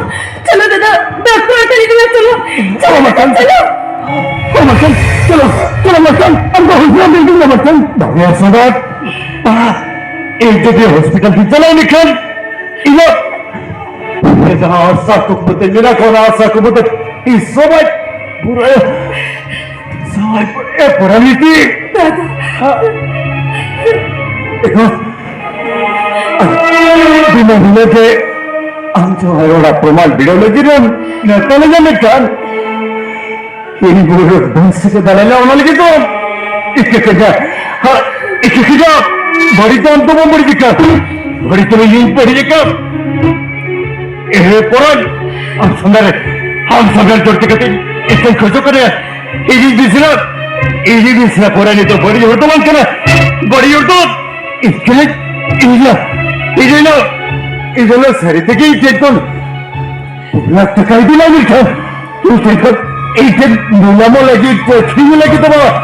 ᱪᱚᱞᱚ ᱫᱟᱫᱟ, ᱰᱟᱠᱛᱚᱨ ᱚᱲᱟᱜ ᱤᱫᱤ ᱢᱮ, ᱪᱚᱞᱚ᱾ ᱪᱚᱞᱚ ᱫᱟᱫᱟ, ᱪᱚᱞᱚ᱾ ᱪᱚᱞᱚ ᱢᱟᱥᱴᱟᱨ, ᱪᱚᱞᱚ, ᱪᱚᱞᱚ ᱢᱟᱥᱴᱟᱨ, ᱟᱢ ᱫᱚ ᱦᱚᱥᱯᱤᱴᱟᱞ ᱤᱫᱤ ᱢᱮ ᱢᱟᱥᱴᱟᱨ᱾ ᱵᱟᱵᱟ ᱥᱚᱢᱨᱟᱴ, ᱵᱟ, ᱤᱧ ᱡᱩᱫᱤ ᱦᱚᱥᱯᱤᱴᱟᱞ ᱛᱤᱧ ᱪᱟᱞᱟᱣ ᱞᱮᱱᱠᱷᱟᱱ, ᱤᱧᱟᱹᱜ ᱡᱟᱦᱟᱸ ᱟᱥᱟ ᱠᱩᱠᱢᱩ ᱛᱤᱧ ᱢᱮᱱᱟᱜ ᱠᱚᱣᱟ, ᱚᱱᱟ ᱟᱥᱟ ᱠᱩᱠᱢᱩ ᱛᱤᱧ ᱤᱧ ᱥᱚᱢᱟᱡᱽ ᱯᱩᱨᱟᱹ, ᱥᱚᱢᱟᱡᱽ ᱯᱩᱨᱟᱹ ᱯᱚᱨᱟᱱᱤᱛᱤ᱾ ᱫᱟᱫᱟ᱾ ᱮᱜᱳ, ᱵᱤᱱᱟᱹ ᱵᱤᱱᱟᱹ ᱛᱮ ᱟᱢ ᱡᱟᱶᱟᱭ ᱚᱲᱟᱜ ᱯᱨᱚᱢᱟᱱ ᱵᱤᱰᱟᱹᱣ ᱞᱟᱹᱜᱤᱫ ᱮᱢ ᱱᱮᱣᱛᱟ ᱞᱮᱫᱟ ᱢᱮᱱᱠᱷᱟᱱ ᱤᱧ ᱵᱩᱨᱩ ᱵᱟᱝ ᱥᱮᱴᱮᱨ ᱫᱟᱲᱮ ᱞᱮᱱᱟ, ᱚᱱᱟ ᱞᱟᱹᱜᱤᱫ ᱫᱚ ᱤᱠᱟᱹ ᱠᱟᱡᱟ, ᱦᱟ, ᱤᱠᱟᱹ ᱠᱟᱡᱟ, ᱵᱟᱹᱲᱤᱡ ᱫᱚ ᱟᱢ ᱫᱚ ᱵᱟᱢ ᱵᱟᱹᱲᱤᱡ ᱟᱠᱟᱫ, ᱵᱟᱹᱲᱤᱡ ᱫᱚ ᱤᱧᱤᱧ ᱵᱟᱹᱲᱤᱡ ᱟᱠᱟᱫ᱾ ᱮ ᱯᱚᱨᱟᱱ, ᱟᱢ ᱥᱟᱢᱱᱟ ᱨᱮ, ᱟᱢ ᱥᱟᱢᱱᱟ ᱨᱮ ᱡᱳᱨ ᱛᱮ ᱠᱟᱹᱴᱤᱡ ᱤᱠᱟᱹᱧ ᱠᱷᱚᱡᱚᱜ ᱠᱟᱱᱟ᱾ ᱤᱧᱤᱧ ᱵᱤᱥᱨᱟ, ᱤᱧᱤᱧ ᱵᱤᱥᱨᱟ ᱯᱚᱨᱟᱱ, ᱱᱤᱛᱚᱜ ᱵᱟᱹᱲᱤᱡ ᱦᱚᱲ ᱫᱚ ᱵᱟᱝ ᱠᱟᱱᱟ, ᱵᱟᱹᱲᱤᱡ ᱦᱚᱲ ᱫᱚ ᱤᱧ ᱠᱟᱹᱱᱟᱹᱧ, ᱤᱧ ᱫᱚ, ᱤᱧ ᱫᱚ, ᱤᱧ ᱫᱚ ᱥᱟᱹᱨᱤ ᱛᱮᱜᱮ ᱤᱧ ᱴᱷᱮᱱ ᱠᱷᱚᱱ ᱯᱩᱱ ᱞᱟᱠᱷ ᱴᱟᱠᱟ ᱤᱫᱤ ᱞᱮᱫ ᱢᱮᱱᱠᱷᱟᱱ, ᱤᱧ ᱴᱷᱮᱱ ᱠᱷᱚᱱ, ᱤᱧ ᱴᱷᱮᱱ ᱧᱮᱧᱟᱢᱚᱜ ᱞᱟᱹᱜᱤᱫ ᱥᱮ ᱟᱹᱠᱷᱨᱤᱧ ᱞᱟᱹᱜᱤᱫ ᱫᱚ ᱵᱟᱝ,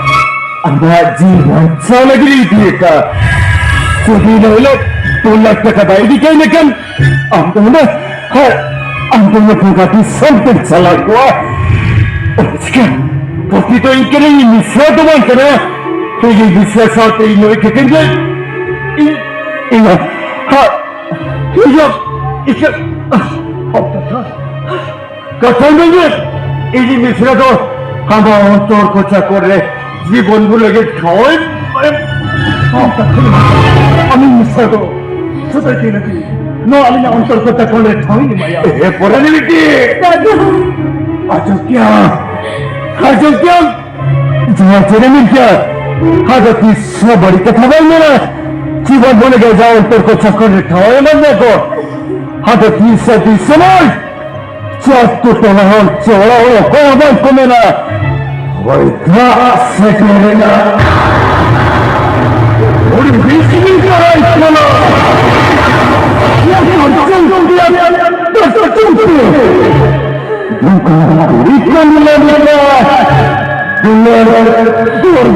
ᱟᱢᱟᱜ ᱡᱤᱣᱤ ᱵᱟᱧᱪᱟᱣ ᱞᱟᱹᱜᱤᱫ ᱤᱧ ᱤᱫᱤ ᱟᱠᱟᱫ᱾ ᱡᱩᱫᱤ ᱤᱱᱟᱹ ᱦᱤᱞᱳᱜ ᱯᱩᱱ ᱞᱟᱠᱷ ᱴᱟᱠᱟ ᱵᱟᱭ ᱤᱫᱤ ᱠᱟᱜ ᱢᱮᱠᱷᱟᱱ, ᱟᱢ ᱫᱚ ᱦᱩᱱᱟᱹᱝ, ᱦᱮᱸ, ᱟᱢ ᱫᱚ ᱦᱩᱱᱟᱹᱝ ᱵᱚᱸᱜᱟ ᱫᱤᱥᱚᱢ ᱛᱮᱢ ᱪᱟᱞᱟᱣ ᱠᱚᱜᱼᱟ᱾ ᱚᱱᱟ ᱪᱤᱠᱟᱹ? ᱯᱟᱹᱛᱤ ᱫᱚ ᱤᱧ ᱠᱟᱹᱱᱟᱹᱧ, ᱤᱧ ᱢᱤᱥᱨᱟ ᱫᱚ ᱵᱟᱝ ᱠᱟᱱᱟ᱾ ᱛᱮᱜᱮ ᱵᱤᱥᱣᱟᱥ ᱥᱟᱶᱛᱮ ᱤᱧ ᱱᱩᱭ ᱴᱷᱤᱠᱟᱹᱧ ᱜᱮ᱾ ᱤᱧ, ᱤᱧ, ᱦᱟ, ᱤᱧ, ᱤᱧ, ᱠᱟᱛᱷᱟ ᱢᱮᱱ ᱜᱮ, ᱤᱧ ᱢᱤᱥᱨᱟ ᱫᱚ ᱟᱢᱟᱜ ᱚᱱᱛᱚᱨ ᱠᱚᱪᱟ ᱠᱚᱨᱮ ᱡᱤᱵᱚᱱ ᱵᱷᱳᱨ ᱞᱟᱹᱜᱤᱫ ᱴᱷᱟᱶ ᱮᱢ, ᱮᱢ, ᱟᱢ ᱠᱟᱛᱷᱟ ᱢᱮᱱ ᱜᱮ, ᱟᱢᱤᱧ ᱢᱤᱥᱨᱟ ᱫᱚ ᱥᱚᱫᱟᱭ ᱛᱮ ᱞᱟᱹᱜᱤᱫ ᱱᱚᱣᱟ ᱟᱹᱞᱤᱧᱟᱜ ᱚᱱᱛᱚᱨ ᱠᱚᱪᱟ ᱠᱚᱨᱮ ᱴᱷᱟᱶ ᱤᱧ ᱮᱢᱟᱭᱟ᱾ ᱮ, ᱯᱚᱨᱟᱱᱤ ᱵᱤᱴᱤ! ᱫᱟᱫᱟ! ᱟᱸᱡᱚᱢ ᱠᱮᱭᱟ, ᱟᱸᱡᱚᱢ ᱠᱮᱭᱟ᱾ ᱡᱟᱦᱟᱸ ᱪᱮᱬᱮ ᱢᱮᱱ ᱠᱮᱭᱟ, ᱟᱫᱚ ᱛᱤᱥ ᱦᱚᱸ ᱵᱟᱹᱲᱤᱡ ᱠᱟᱛᱷᱟ ᱵᱟᱭ ᱢᱮᱱᱟ᱾ ᱡᱤᱵᱚᱱ ᱵᱷᱳᱨ ᱜᱮ ᱡᱟ ᱚᱱᱛᱚᱨ ᱠᱚ ᱪᱟᱠᱚᱨ ᱨᱮ ᱴᱷᱟᱶ ᱮ ᱮᱢᱟᱫ ᱢᱮᱭᱟ ᱠᱚ, ᱟᱫᱚ ᱛᱤᱥ ᱦᱚᱸ ᱛᱤᱥ ᱦᱚᱸ ᱵᱟᱝ᱾ ᱪᱟᱹᱛ ᱠᱚ ᱴᱚᱞᱟ ᱦᱚᱲ ᱪᱮ ᱚᱲᱟᱜ ᱦᱚᱲ ᱚᱠᱚᱭ ᱦᱚᱸ ᱵᱟᱝ ᱠᱚ ᱢᱮᱱᱟ, ᱦᱚᱭ ᱫᱟᱜ ᱥᱮᱴᱮᱨᱮᱱᱟ᱾ ᱟᱹᱰᱤ ᱵᱮᱥ ᱜᱮ ᱪᱟᱞᱟᱜ ᱠᱟᱱᱟ᱾ ᱧᱮᱞ ᱦᱚᱪᱚ ᱯᱮᱭᱟ, ᱧᱮᱞ ᱦᱚᱪᱚ ᱯᱮᱭᱟ᱾ ᱱᱚᱝᱠᱟ ᱠᱩᱲᱤ ᱠᱚ ᱧᱮᱞ ᱞᱮᱱᱟ᱾ ᱫᱩᱞᱟᱹᱲ ᱫᱚᱨ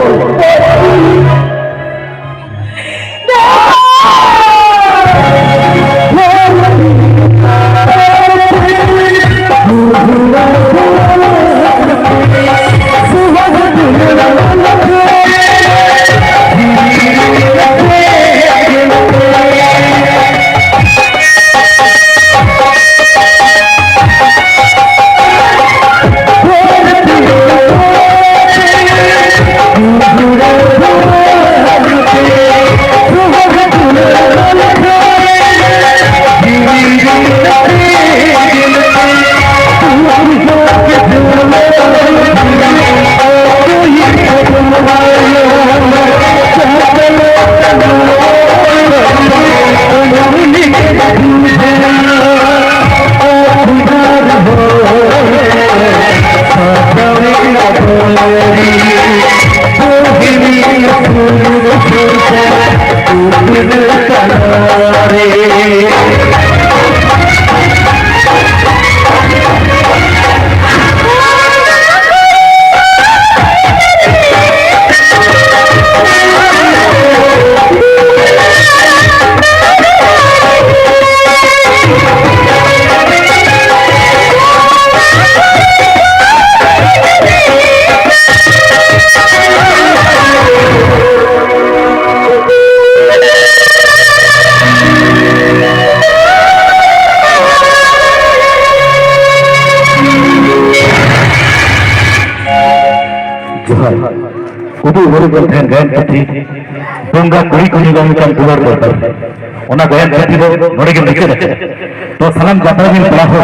ᱩᱫᱩᱜ ᱦᱩᱭᱩᱜ ᱠᱟᱱ ᱛᱟᱦᱮᱸᱫ ᱜᱟᱭᱟᱱ ᱯᱩᱛᱷᱤ, ᱵᱚᱸᱜᱟ ᱠᱩᱲᱤ ᱠᱩᱲᱤ ᱵᱟᱝ ᱢᱤᱫᱴᱟᱝ ᱫᱩᱞᱟᱹᱲ ᱫᱚᱨᱠᱟᱨ᱾ ᱚᱱᱟ ᱜᱟᱭᱟᱱ ᱯᱩᱛᱷᱤ ᱫᱚ ᱱᱚᱰᱮ ᱜᱮ ᱢᱩᱪᱟᱹᱫ ᱟᱠᱟᱱᱟ᱾ ᱛᱚ ᱥᱟᱱᱟᱢ ᱡᱟᱛᱨᱟ ᱨᱮᱱ ᱯᱮᱲᱟ ᱦᱚᱲ